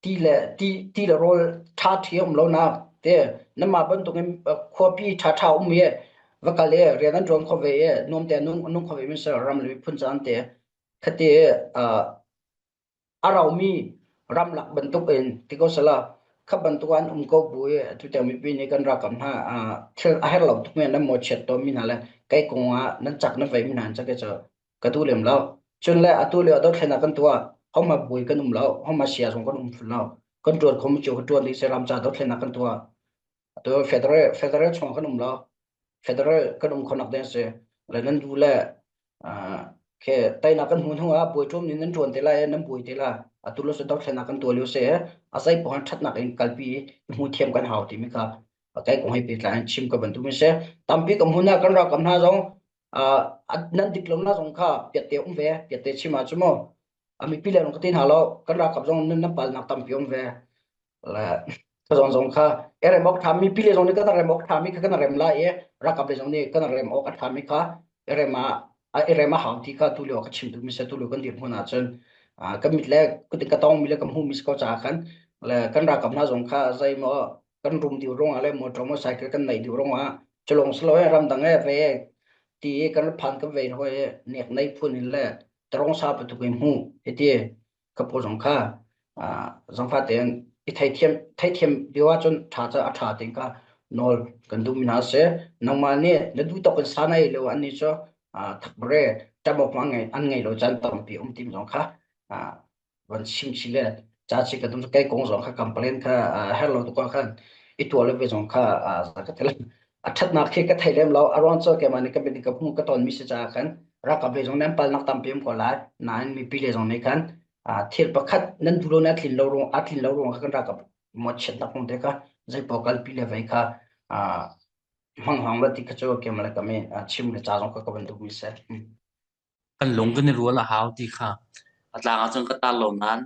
ti le ti ti le rawl ṭha ṭhi um lonak te nanmah bantukin khuapi ṭhaṭha um i va kal i rian an ṭuan kho ve i nuam te nung nung kho ve mi ram le miphun caan te khati a raumi ramlak bantuk in ti ko sala kha bantuk an um ko bu i atu tiang mipi nih kan ralkap hna thil a her lo tuk mi nan mawchiat tawn mi hna le kai kong ah nan cak nan vei mi hna an cak i cu ka duh lem lo. Cun le atu lio dothlennak kan tuah, hohmanh bawi kan um lo, hohmanh sia zong kan um ful lo. Kan ṭuan kho mi cu ka ṭuan dih ram ca dothlennak kan tuah. Atu federal federal chung kan um lo. Federal kan um khonak ding si. Le nan du le ke teinak kan hmu hnu ah bawi ṭum nih nan ṭuan te lai nan buai te la. Atu lo dothlennak kan tuah lio si. A zei pohan ṭhatnak in kalpi hmu thiam kan hau timi kha kai kong he pehtlai in chim ka bantuk mi si. Tampi ka hmun ah kan ralkap hna zong nan dik lo na zong kha piatte um ve piatte chim ah cu mu a mipi le ka ti hna lo kan ralkap zong nun nan palnak tampi um ve le zong zong kha rem awk ṭha mipi le zong nih kan rem awk ṭha mi kha kan rem lai i ralkap le zong nih kan rem awk a ṭha mi kha rem ah rem a hau ti kha tu lio ka chim duh mi se tu lio kan dir hmun ah cun kan mit le ka tong mi le ka hmu mi si ko caah khan le kan ralkap hna zong kha zei maw kan rum dih ruangah le motor motorcycle kan neih dih ruangah culong silo he ramdang he ve ti i kan phan kan vei hoi nek nei phun in le tarong sa patuk in hmu hiti ka paw zong kha zangfa tein i theithiam theithiam lio ahcun ṭha ca a ṭha ting ka nawl kan duh mi hna si nangmah nih na duh tawk in sa nei lo an nih cu thakbare ṭamok an ngei an ngei lo caan tampi um tim zong kha van chim chih le ca chi ka tum kai kong zong kha complain kha her lo tuk khan i tuah le ve zong kha ka tel a thatnak khi ka thei lem lo a ruang cu keimah nih ka bin ka hmu ka ton mi si caah khan ralkap ve zong nan palnak tampi um ko lai nain mipi le zong nih khan thil pakhat nan duh lo na tlin lo ruang a tlin lo ruang kha kan ralkap mo chiatnak kong te kha zei pawl kalpi le vei kha hmang hmang la ti kha cu keimah le kami chim le ca zong kha ka van duh mi si. Kan lung kan i rual a hau ti kha a tlang ahcun ka tar lo nain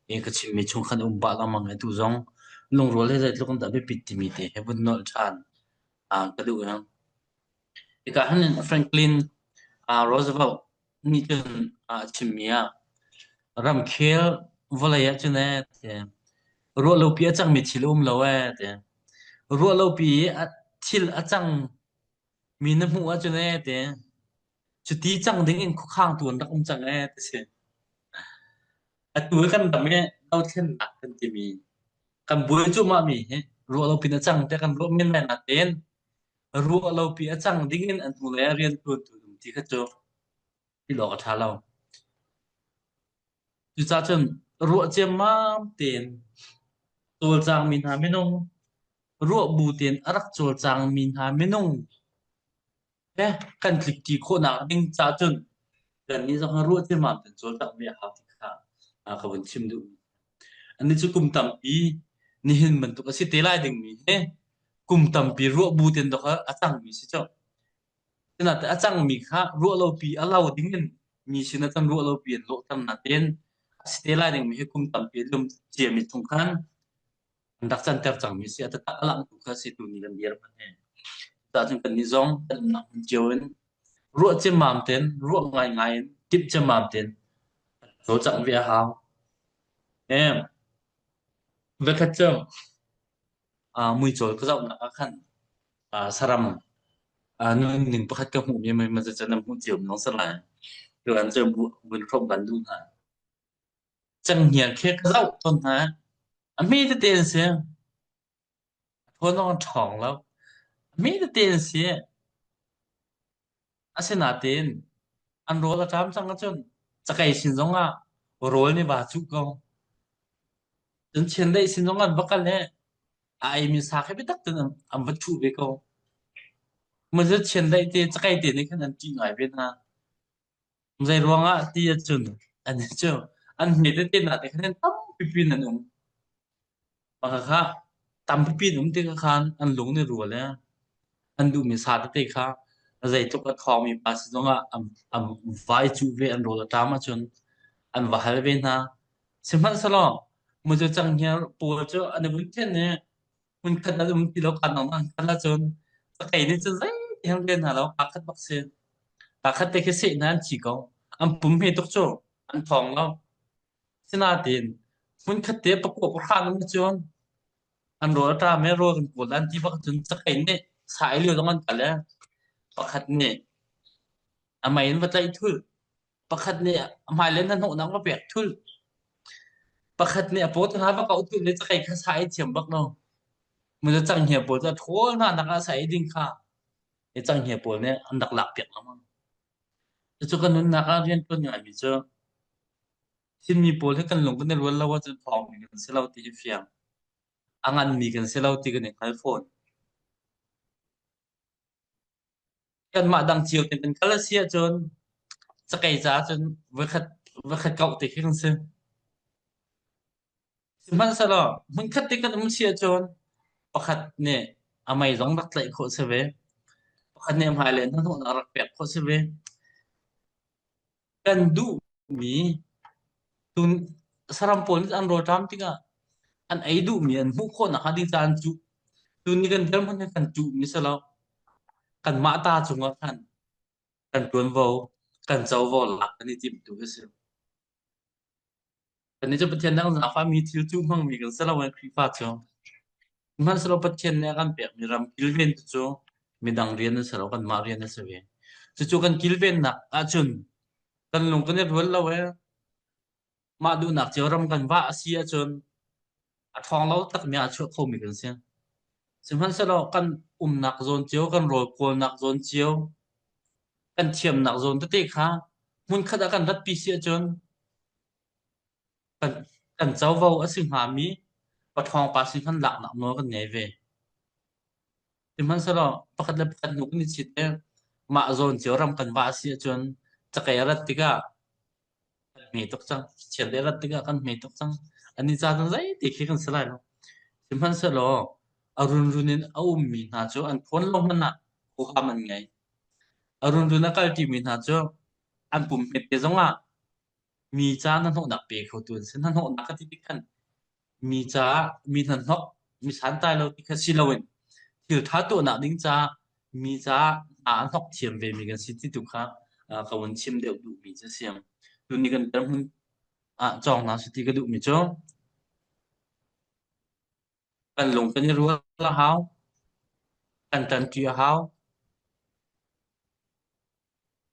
hi ka chimmi chung khan um pah lengmang i tu zong lungrual hi zeitluk in dah biapit timi te he vun nolh ṭhan ka duh. Hika hin Franklin Roosevelt nih cun a chimmi ah ramkhel vawlei ahcun ee ruahlopi a cangmi thil a um lo ee ti. Ruahlopi i thil a cangmi na hmuh ahcun ee ti. Cuti cang ding in khuakhangtu an rak um cang ee ti si. Atu hi kan ram hi dothlennak kan timi kan buai cuahmah mi hi ruahlopi in a cang tiah kan ruah men lai natein ruahlopi a cang ding in an hnulei ah riantuantu an um ti kha cu ti awk a ṭha lo. Cucaah cun ruah ciammam tein cawlcangmi hna minung, ruah bu tein a rak cawlcangmi hna minung he kan tlikṭi khawhnak ding caah cun kannih zong hi ruah ciammam tein cawlcangh ve a hau ti kha ka vun chim duh. Anih cu kum tampi nihin bantuk a si te lai dingmi hi kum tampi ruah bu tein dawk a cangmi si cu. Sinain a cangmi kha ruahlopi a lo dingin mi sin ah cun ruahlopi an lawhter nain a si te lai dingmi hi kum tampi a lum ciami chung khan an rak canter cangmi a si. A taktak a langhtu kha si tuni kan dir hmanh hi. Cucaah cun kannih zong kan umnak hmun cio in ruah ciammam tein, ruah ngaingai in, timh ciammam tein cawlcangh ve a hau. Voikhat cu muicawl ka zohnak ah khan saram nunning pakhat ka hmuhmi mei cu nan hmuh cio mi zong si lai. Tuan cu vun hrawmh kan duh hna. Cenghngia khi ka zoh tawn hna. A hme tete an si. A ṭhawn zong an ṭhawng lo. A hme tete an si. Asinain an rawl a ṭam cang ahcun cakei sin zongah rawl nih vaa cuh ko. Cun chiandeih sin zong an va kal i a eimi sa kha biatak tein an va thuh ve ko. Mazu chiandeih te cakei te nih khan an ṭih ngai ve hna. Zei ruangah ti ahcun an cu an hme tete hna te khan tampipi in an um. Khakha tampipi in um tikah khan an lung nih rual i an duhmi sa tete kha zeitluk a ṭhawngmi pa si zongah an, an vai cuh ve an rawl a ṭam ahcun an va hal ve hna. Sihmanhsehlaw mucu canghngia pawl cu an i vun ṭhen i hmunkhat an um ti lo kaan an kal ahcun cakei nih cun zeihmanh an rel hna lo kaa khat bak si. Kaa khat te khi seh hna an thi ko. An pum hme tuk cu an ṭhawng lo. Sinain hmunkhat te pakua pahra an um ahcun an rawl a ṭam i rawl kan kawl an ti bak ahcun cakei nih sa ei lio zong an kal i pakhat nih a mei in va tlaih thulh. Pakhat nih a hmailei hnahnawhnak va pek thulh. Pakhat nih a paw hna va kauh thulh le cakei kha sa ei thiam bak lo. Mu canghngia pawl cu a ṭhawl hna nak ah sa ei ding kha i canghngia pawl nih an rak lak piak lengmang. Cucu kan nunnak ah rian ṭuan ngaimi cu Chinmi pawl hi kan lung kan i rual lo ahcun thawngmi kan si lo ti hi fiang. A nganmi kan si lo ti kan i hngal fawn. Kanmah dang cio tein kan kal a si ahcun cakei caah cun voikhat voikhat kauh te khi kan si. Sihmanhsehlaw hmunkhat te kan um si ahcun pakhat nih a mei zong rak tlaih khawh si ve. Pakhat nih a hmailei hnahnawhnak rak pek khawh si ve. Kan duhmi tun saram pawl nih an rawlṭam tikah an ei duhmi an hmuh khawh nakhnga ding caah an cuh. Tuni kan dirhmun hi kan cuhmi si lo. Kanmah ta cungah khan kan ṭuanvo, kan covo lak kan i timh tu a si. Kannih cu Pathian dang zaangfahmi thil cuh hmangmi kan si lo i Khrihfa cu. Sihmanhsehlaw Pathian nih a kan pekmi ram kilven cu midang rian a si lo, kanmah rian a si ve. Cucu kan kilvennak ahcun kan lung kan i rual lo i mah duhnak cio ram kan vah a si ahcun a ṭhawng lo takmi ah a chuah khomi kan si. Sihmanhsehlaw kan umnak zawn cio, kan rawl kawlnak zawn cio, kan thiamnak zawn tete kha hmunkhat ah kan ratpi si ahcun kan, kan covo a si hngami paṭhawng pa sin khan laknak nawl kan ngei ve. Sihmanhsehlaw pakhat le pakhat hnu kan i chit i mah zawn cio ram kan vah si ahcun cakei a rat tikah kan hme tuk cang. Chiat a rat tikah kan hme tuk cang. Ani ca cun zeiti khi kan si lai lo. Sihmanhsehlaw a runrun in a ummi hna cu an ṭhawn lo hmanh ah huham an ngei. A runrun a kalṭimi hna cu an pum hmete zongah mi ca hnahnawhnak pe khotu an si. Hnahnawhnak ka ti tik khan mi caah mi hnahnawk, mi santlai lo ti kha si loin thil ṭha tuahnak ding caah mi caah hna a hnok thiam vemi kan si ti tu kha ka vun chim deuh duhmi cu a si. Tuni kan dirhmun ah cawng hna si ti ka duhmi cu kan lung kan i rual a hau, kan ṭanṭi a hau.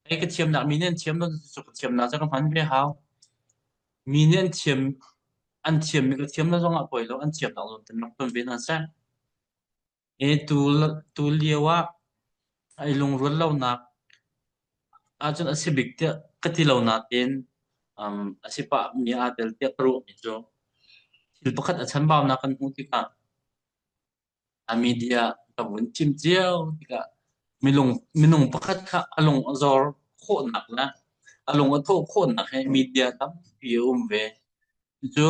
Hei ka thiamnak mi nih an thiam lo cu ka thiamnak cu ka hman ve hau. Mi nih an thiam an thiammi ka thiam lo zongah poi lo, an thiamnak zawn ten rak tuan ve hna seh. E tu tu lio ah ai lungrual lonak ahcun a si bik tiah ka ti lo nain um, a si pah mi aa tel tiah ka ruahmi cu thil pakhat a chanbaunak kan hmuh tikah a media ka vun chim cio tikah milung minung pakhat kha a lung a zor khawhnak le a lung a thawh khawhnak he media tampi a um ve. Cucu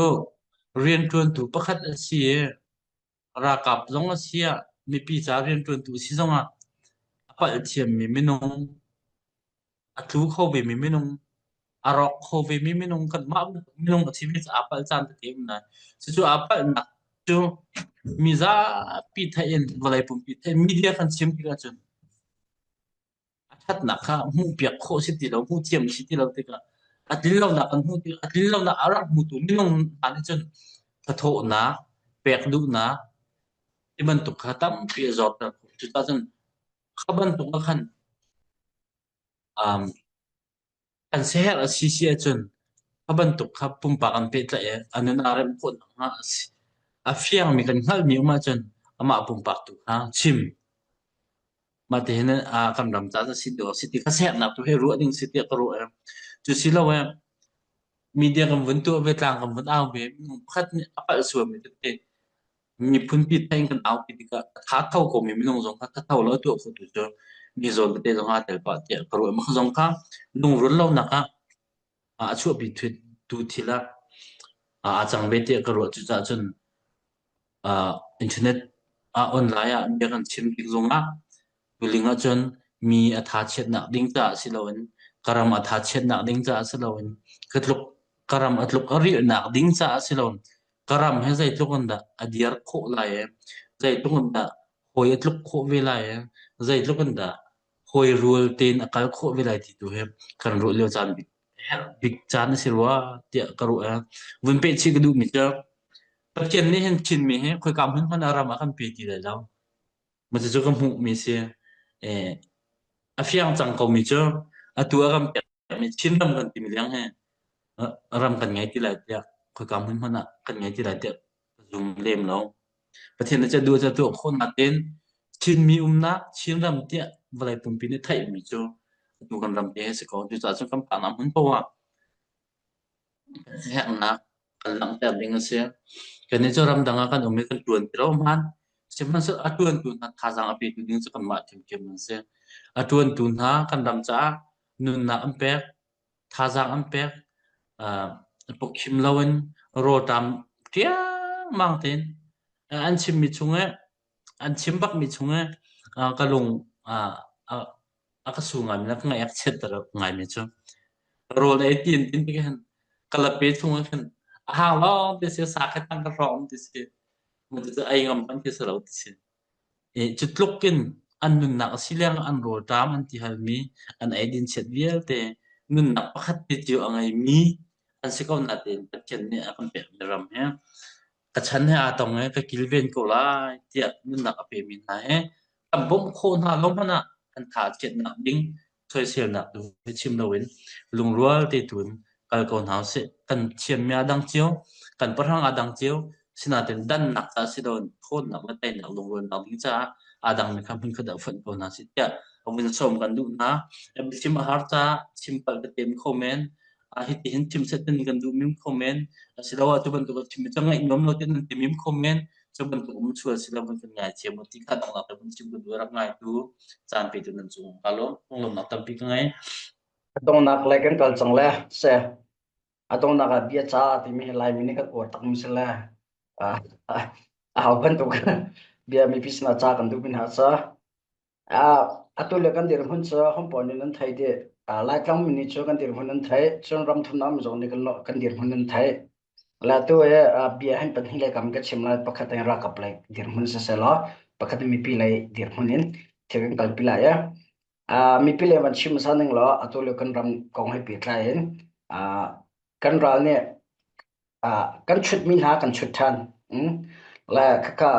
rianṭuantu pakhat a si i ralkap zong a si ah mipi ca rianṭuantu a si zongah a palh thiammi minung a tlu kho vemi minung, a rawk kho vemi minung, kanmah bantuk minung a si ve caah aa palh caan tete um lai. Cucu aa palhnak cu mi zapi theih in vawlei pumpi theih media kan chim tik ahcun a ṭhatnak kha hmuhpiak khawh si ti lo, hmuh thiam si ti lo tikah a tlin lonak kan hmuh tikah a tlin lonak a rak hmutu minung hna nih cun thathawhnak, pek duhnak ti bantuk kha tampi a zorter khawh. Cucaah cun kha bantuk ah khan Um, kan siaherh a si si ahcun. Kha bantuk kha pumpak an pehtlaih i a nun aa remh khawh nakhnga a si. A fiangmi kan hngalhmi um ahcun amah pumpak tu kha chim. Mah ti hin kan ram caah a si dawh a si ti kha sernak tu he ruah ding si tiah ka ruah. Cu si lo eh media kan vun tuah ve, tlang kan vun au ve, minung pakhat nih a palh sualmi tete miphunpi theih in kan aupi tikah a tha tho komi minung zong kha thatho lo a tuah khotu cu mi zawn tete zong aa tel pah tiah ka ruah. Mah zong kha lungrual lonak ah a chuahpi tu thil ah aa cang ve tiah ka ruah. Cucaah cun internet ah online ah bia kan chim tik zongah tuling ahcun mi a tha chiatnak ding caah si loin ka ram a tha chiatnak ding caah si loin ka tluk ka ram a tluk a rilhnak ding caah si loin ka ram hi zeitluk in dah a dir khawh lai i zeitluk in dah hawi a tluk khawh ve lai i zeitluk in dah hawi rual tein a kal khawh ve lai ti tu hi kan ruah lio caan bik herh bik caan a si rua tiah ka ruah. Vun peh chih ka duhmi cu Pathian nih hin Chinmi hi khoika hmun hmanh ah ram a kan pe ti lai lo. Mah cucu ka hmuhmi si. Eh, a fiang cang komi cu atu a kan pekmi Chinram kan timi leng hi ram kan ngei ti lai tiah khoika hmun hmanh ah kan ngei ti lai tiah ka zum lem lo. Pathian nih duh cu tuah khawh natin Chinmi umnak Chinram tiah vawlei pumpi nih theihmi cu atu kan ram te hi si ko. Cucaah cun kan phaknak hmun paoh ah herhnak kan langhter ding a si. Kannih cu ramdang ah kan um i kan ṭuan ti lo hmaan. Sihmanhsehlaw a ṭuantu hna thazaang a petu ding cu kanmah ṭhiamṭhiam an si. A ṭuantu hna kan ram caah nunnak an pek, thazaang an pek, uh, pawkhim loin rawlṭam ṭiangmang tein an chimmi chung i an chim bakmi chung i uh, ka lung uh, a ka su ngaimi le ka ngaih a ka chiatter ngaimi cu rawl ei ti in tin tik hin ka lape chung ah khin a hang lawng ti si sa khat tang ka hrawng ti si mu cu ei ngam pan ti si lo ti si e cu tluk in an nunnak a si leng an rawl ṭam an ti halmi an eidin chiat vialte nunnak pakhat te cio a ngeimi an si ko natein Pathian nih a kan pekmi ram hi ka chan he aa tong i ka kilven ko lai tiah nunnak a pemi hna he kan bawmh khawh hna lo hmanh ah kan tha a chiatnak ding soiselnak tu hi chim loin lungrual te tu in kal ko hna usih. Kan thiammi aa dang cio, kan pahrang aa dang cio, sinain dannak caah si loin ṭhawnnak le teinak lungrualnak ding caah aa dangmi kha hmunkhat ah fonh ko hna sih tiah a vun sawm kan duh hna. Biachim a har caah chim palh ka tem kho men. Hitihin chim set in kan duh mim kho men. Asiloah cu bantuk a chim cu ngaih nuam lo ti nan ti mim kho men. Cu bantuk um sual si lo kan ngaithiam u ti kha donghnak te vun chim ka duh rak ngaitu caan petu nan cung ka lawm. Lunglawmhnak tampi ka ngei. A donghnak le kan kal cang le se a donghnak ah bia ca timi hi Laimi nih kan uar takmi si le a hau bantuk bia mipi sinah ca kan duh mi hna ca Atu le kan dirhmun cu hompawl nih nan theih dih. Laitlang mi nih cu kan dirhmun nan theih. Cun ramthum um zong nih kan dirhmun nan theih. Le atu hi bia hin pahnih lei kam ka chim lai. Pakhat in ralkap lei dirhmun siseh law, pakhat in mipi lei dirhmun in thil kan kalpi lai i mipi lei van chim hmasa ning law atu lio kan ram kong he pehtlai in kan ral nih kan chutmi hna kan chut ṭhan. Le khakha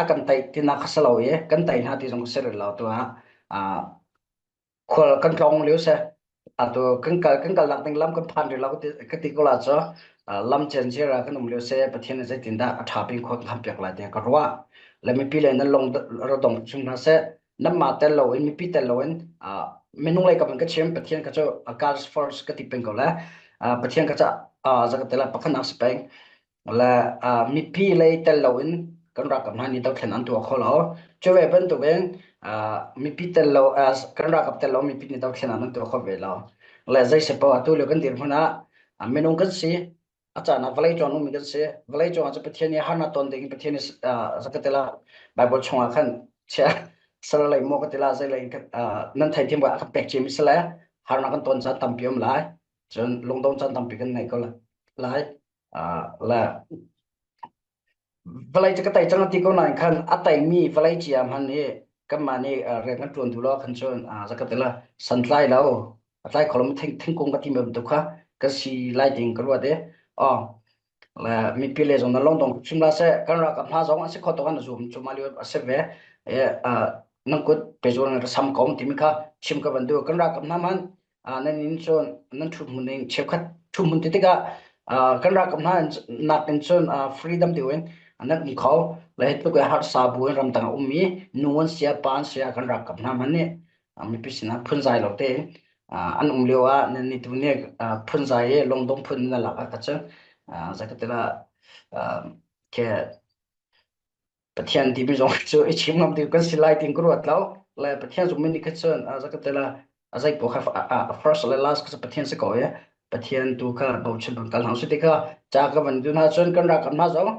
a kan tei tinak kha si lo i kan tei hna ti zong si rih lo tu ah khual kan tlawng lio si. Atu kan kal kan kalnak ding lam kan phan rih lo ka ti ko la cu lam cencer ah kan um lio si Pathian nih zeitindah a ṭha pin khua kan ham piak lai tiah ka ruah. Le mipi le nan lung ra dong chung hna seh. Nanmah tel loin mipi tel loin minung lei kam in ka chim Pathian ka cu God's first ka ti peng ko le Pathian ka ca zakatela pakhat si peng le mipi lei tel loin kan ralkap hna nih dothlen an tuah kho lo cu ve bantukin mipi tel lo kan ralkap tel lo mipi nih dothlen an tuah kho ve lo le zei se poah atu lio kan dirhmun ah minung kan si a caan ah vawlei cawng ummi kan si vawlei cungah cu Pathian nih harnak ton ding Pathian nih zakatela Bible chungah khan chia saralei maw ka tila zei lei nan theithiam a kan pek cimi si le harnak kan ton caan tampi um lai cun lungdong caan tampi kan nei ko lai le Vawlei cu ka tei cang a ti ko nain khan a teimi vawlei cia hmanh nih kanmah nih rian kan ṭuan duh lo ahkhan cun zakhat ila santlai lo a tlai kho lomi thingkung ka ti bantuk kha ka si lai ding ka ruat i aw le mipi le zong nan lungdong hrim hlah seh kan ralkap hna zong an si kho tuk an zum cu lio a si ve nan kut pezul in ra sam ko timi kha chim ka van duh kan ralkap hna hmanh. Nan in cun nan ṭhut hmun in cheukhat ṭhut hmun ti tikah kan ralkap hna nak in cun freedom deuh in nan um kho. Le hi tluk i harsa bu in ramdang a ummi nu an sia pa an sia kan ralkap hna hmanh nih mipi sinah phunzai lo tein an um lio ah nan ni tu nih phunzai i lungdong phun na lak ah ka cun zakatila ke Pathian timi zong cu i chim ngam ding kan si lai tin ka ruat lo. Le Pathian zong nih kha cun zakatela a zei paoh kha first le last kha Pathian si ko i Pathian tu kha bochan ban kal hna usih ti kha ca ka van dun ha cun kan rak hna zong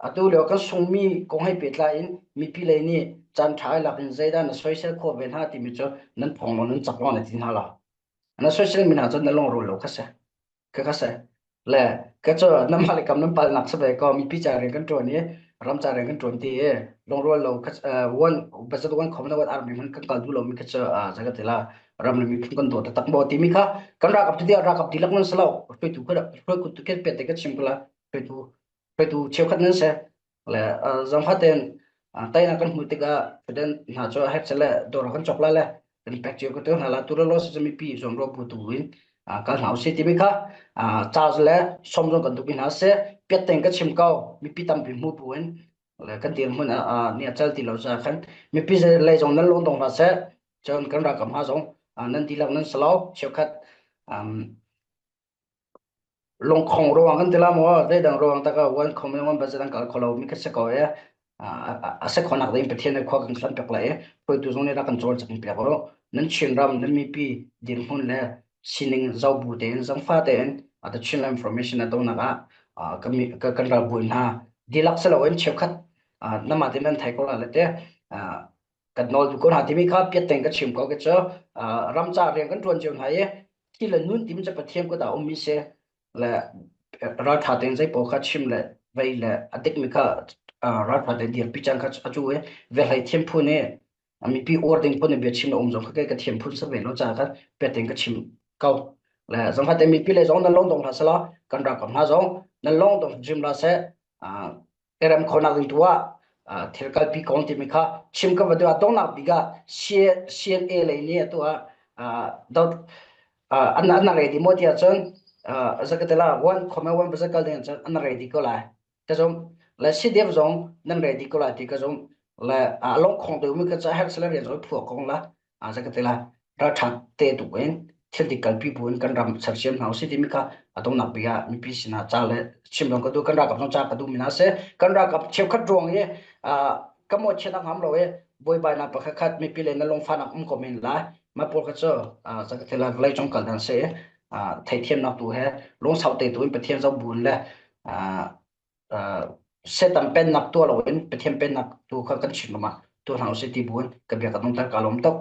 atu lio kan sungmi kong hei pehtlai in mipi lei nih caan ṭha i lak in zeidah na soisel khawh ve hna timi cu nan phong lo nan cak lo na ti hna la. Na soisel mi hna cu na lungrual lo kha si. Ka ka si. Le ka cu namah le kam nan palnak si ve ko mipi ca rian kan ṭuan i ram ca rian kan ṭuan ti i lungrual lo kha one budget one khom na one army hman kan kal duh lomi kha cu zei ka ti la ram le miphun kan dawt taktak maw timi kha kan ralkap tu ralkap dihlak nan si lo hruaitu kha hruaitu ke pet te ka chim ko la hruaitu hruaitu cheukhat nan si Le zangfaten teinak kan hmuh tikah president hna cu hek le dawr kan cawk la le kan pek cio ko te hna la tu lo si mipi zuam ro bu tu in kal hna usih timi kha ca le som zong kan duh hna se piat teng ka chim ko mipi tampi hmu bu in le kan dirhmun ni a cal ti lo ca khan mipi lei zong nan lung dong hna seh cun kan ralkap hna zong nan dihlak nan salo cheukhat Lungkhong ruang kan ti la maw zeidang ruang tak ah one khom one budget an kal kho lo mi kha si ko i a si khonak ding Pathian nih khua kan hlan piak lai i hruaitu zong nih rak kan cawl cang piak u. Nan Chinram nan mipi dirhmun le sining zohbu tein zangfa tein the Chinland Information na tonak ah kan ralbawi hna dihlak si loin cheukhat namah te nan thei ko la le te kan nawl duh ko hna timi kha piat teng ka chim ko ke cu ram ca rian kan ṭuan cio hna i thi le nun timi cu Pathian kut ah ummi si le ralṭha tein zei paoh kha chim le vei le a dikmi kha ralṭha tein dirpi cang kha a cu i velhlei thiam phu nih mipi uar ding phun in bia chim le um zong kha kei ka thiam phun sa ve lo ca kha piat tein ka chim ko le zong kha te mipi le zong nan lawng dong hlah selaw kan ralkap hna zong nan lawng dong hrim hlah seh i rem khonak ding tu ah thil kalpi kong timi kha chim ka va duh ah donghnak bik ah CNA lei nih atu ah dot an an ready maw tiah cun zakatela one khome one bazar kal ding cun an ready ko lai ka zum le CDF zong nan ready ko lai ti ka zum le long khong te mi ka cha her sala rian zoi phuak kong la zakatela ralṭha te tuk in thil dik kalpi bu in kan ram sersiam hna usih timi kha a donghnak bik ah mipi sinah ca le chim zong ka duh kan ralkap zong ca ka duh mi hna seh kan ralkap cheukhat ruang i ka mawhchiat a ngam lo i buaibainak pakhat khat mipi le na lungfahnak um ko men lai mah pawl kha cu thil vawlei cung kal dan si theithiamnak tu he lungsau te tu in Pathian zoh buin le Satan pennak tuah loin Pathian pennak tu kha kan chim ah tuah hna usih ti buin ka bia ka dongter ka lawm tuk.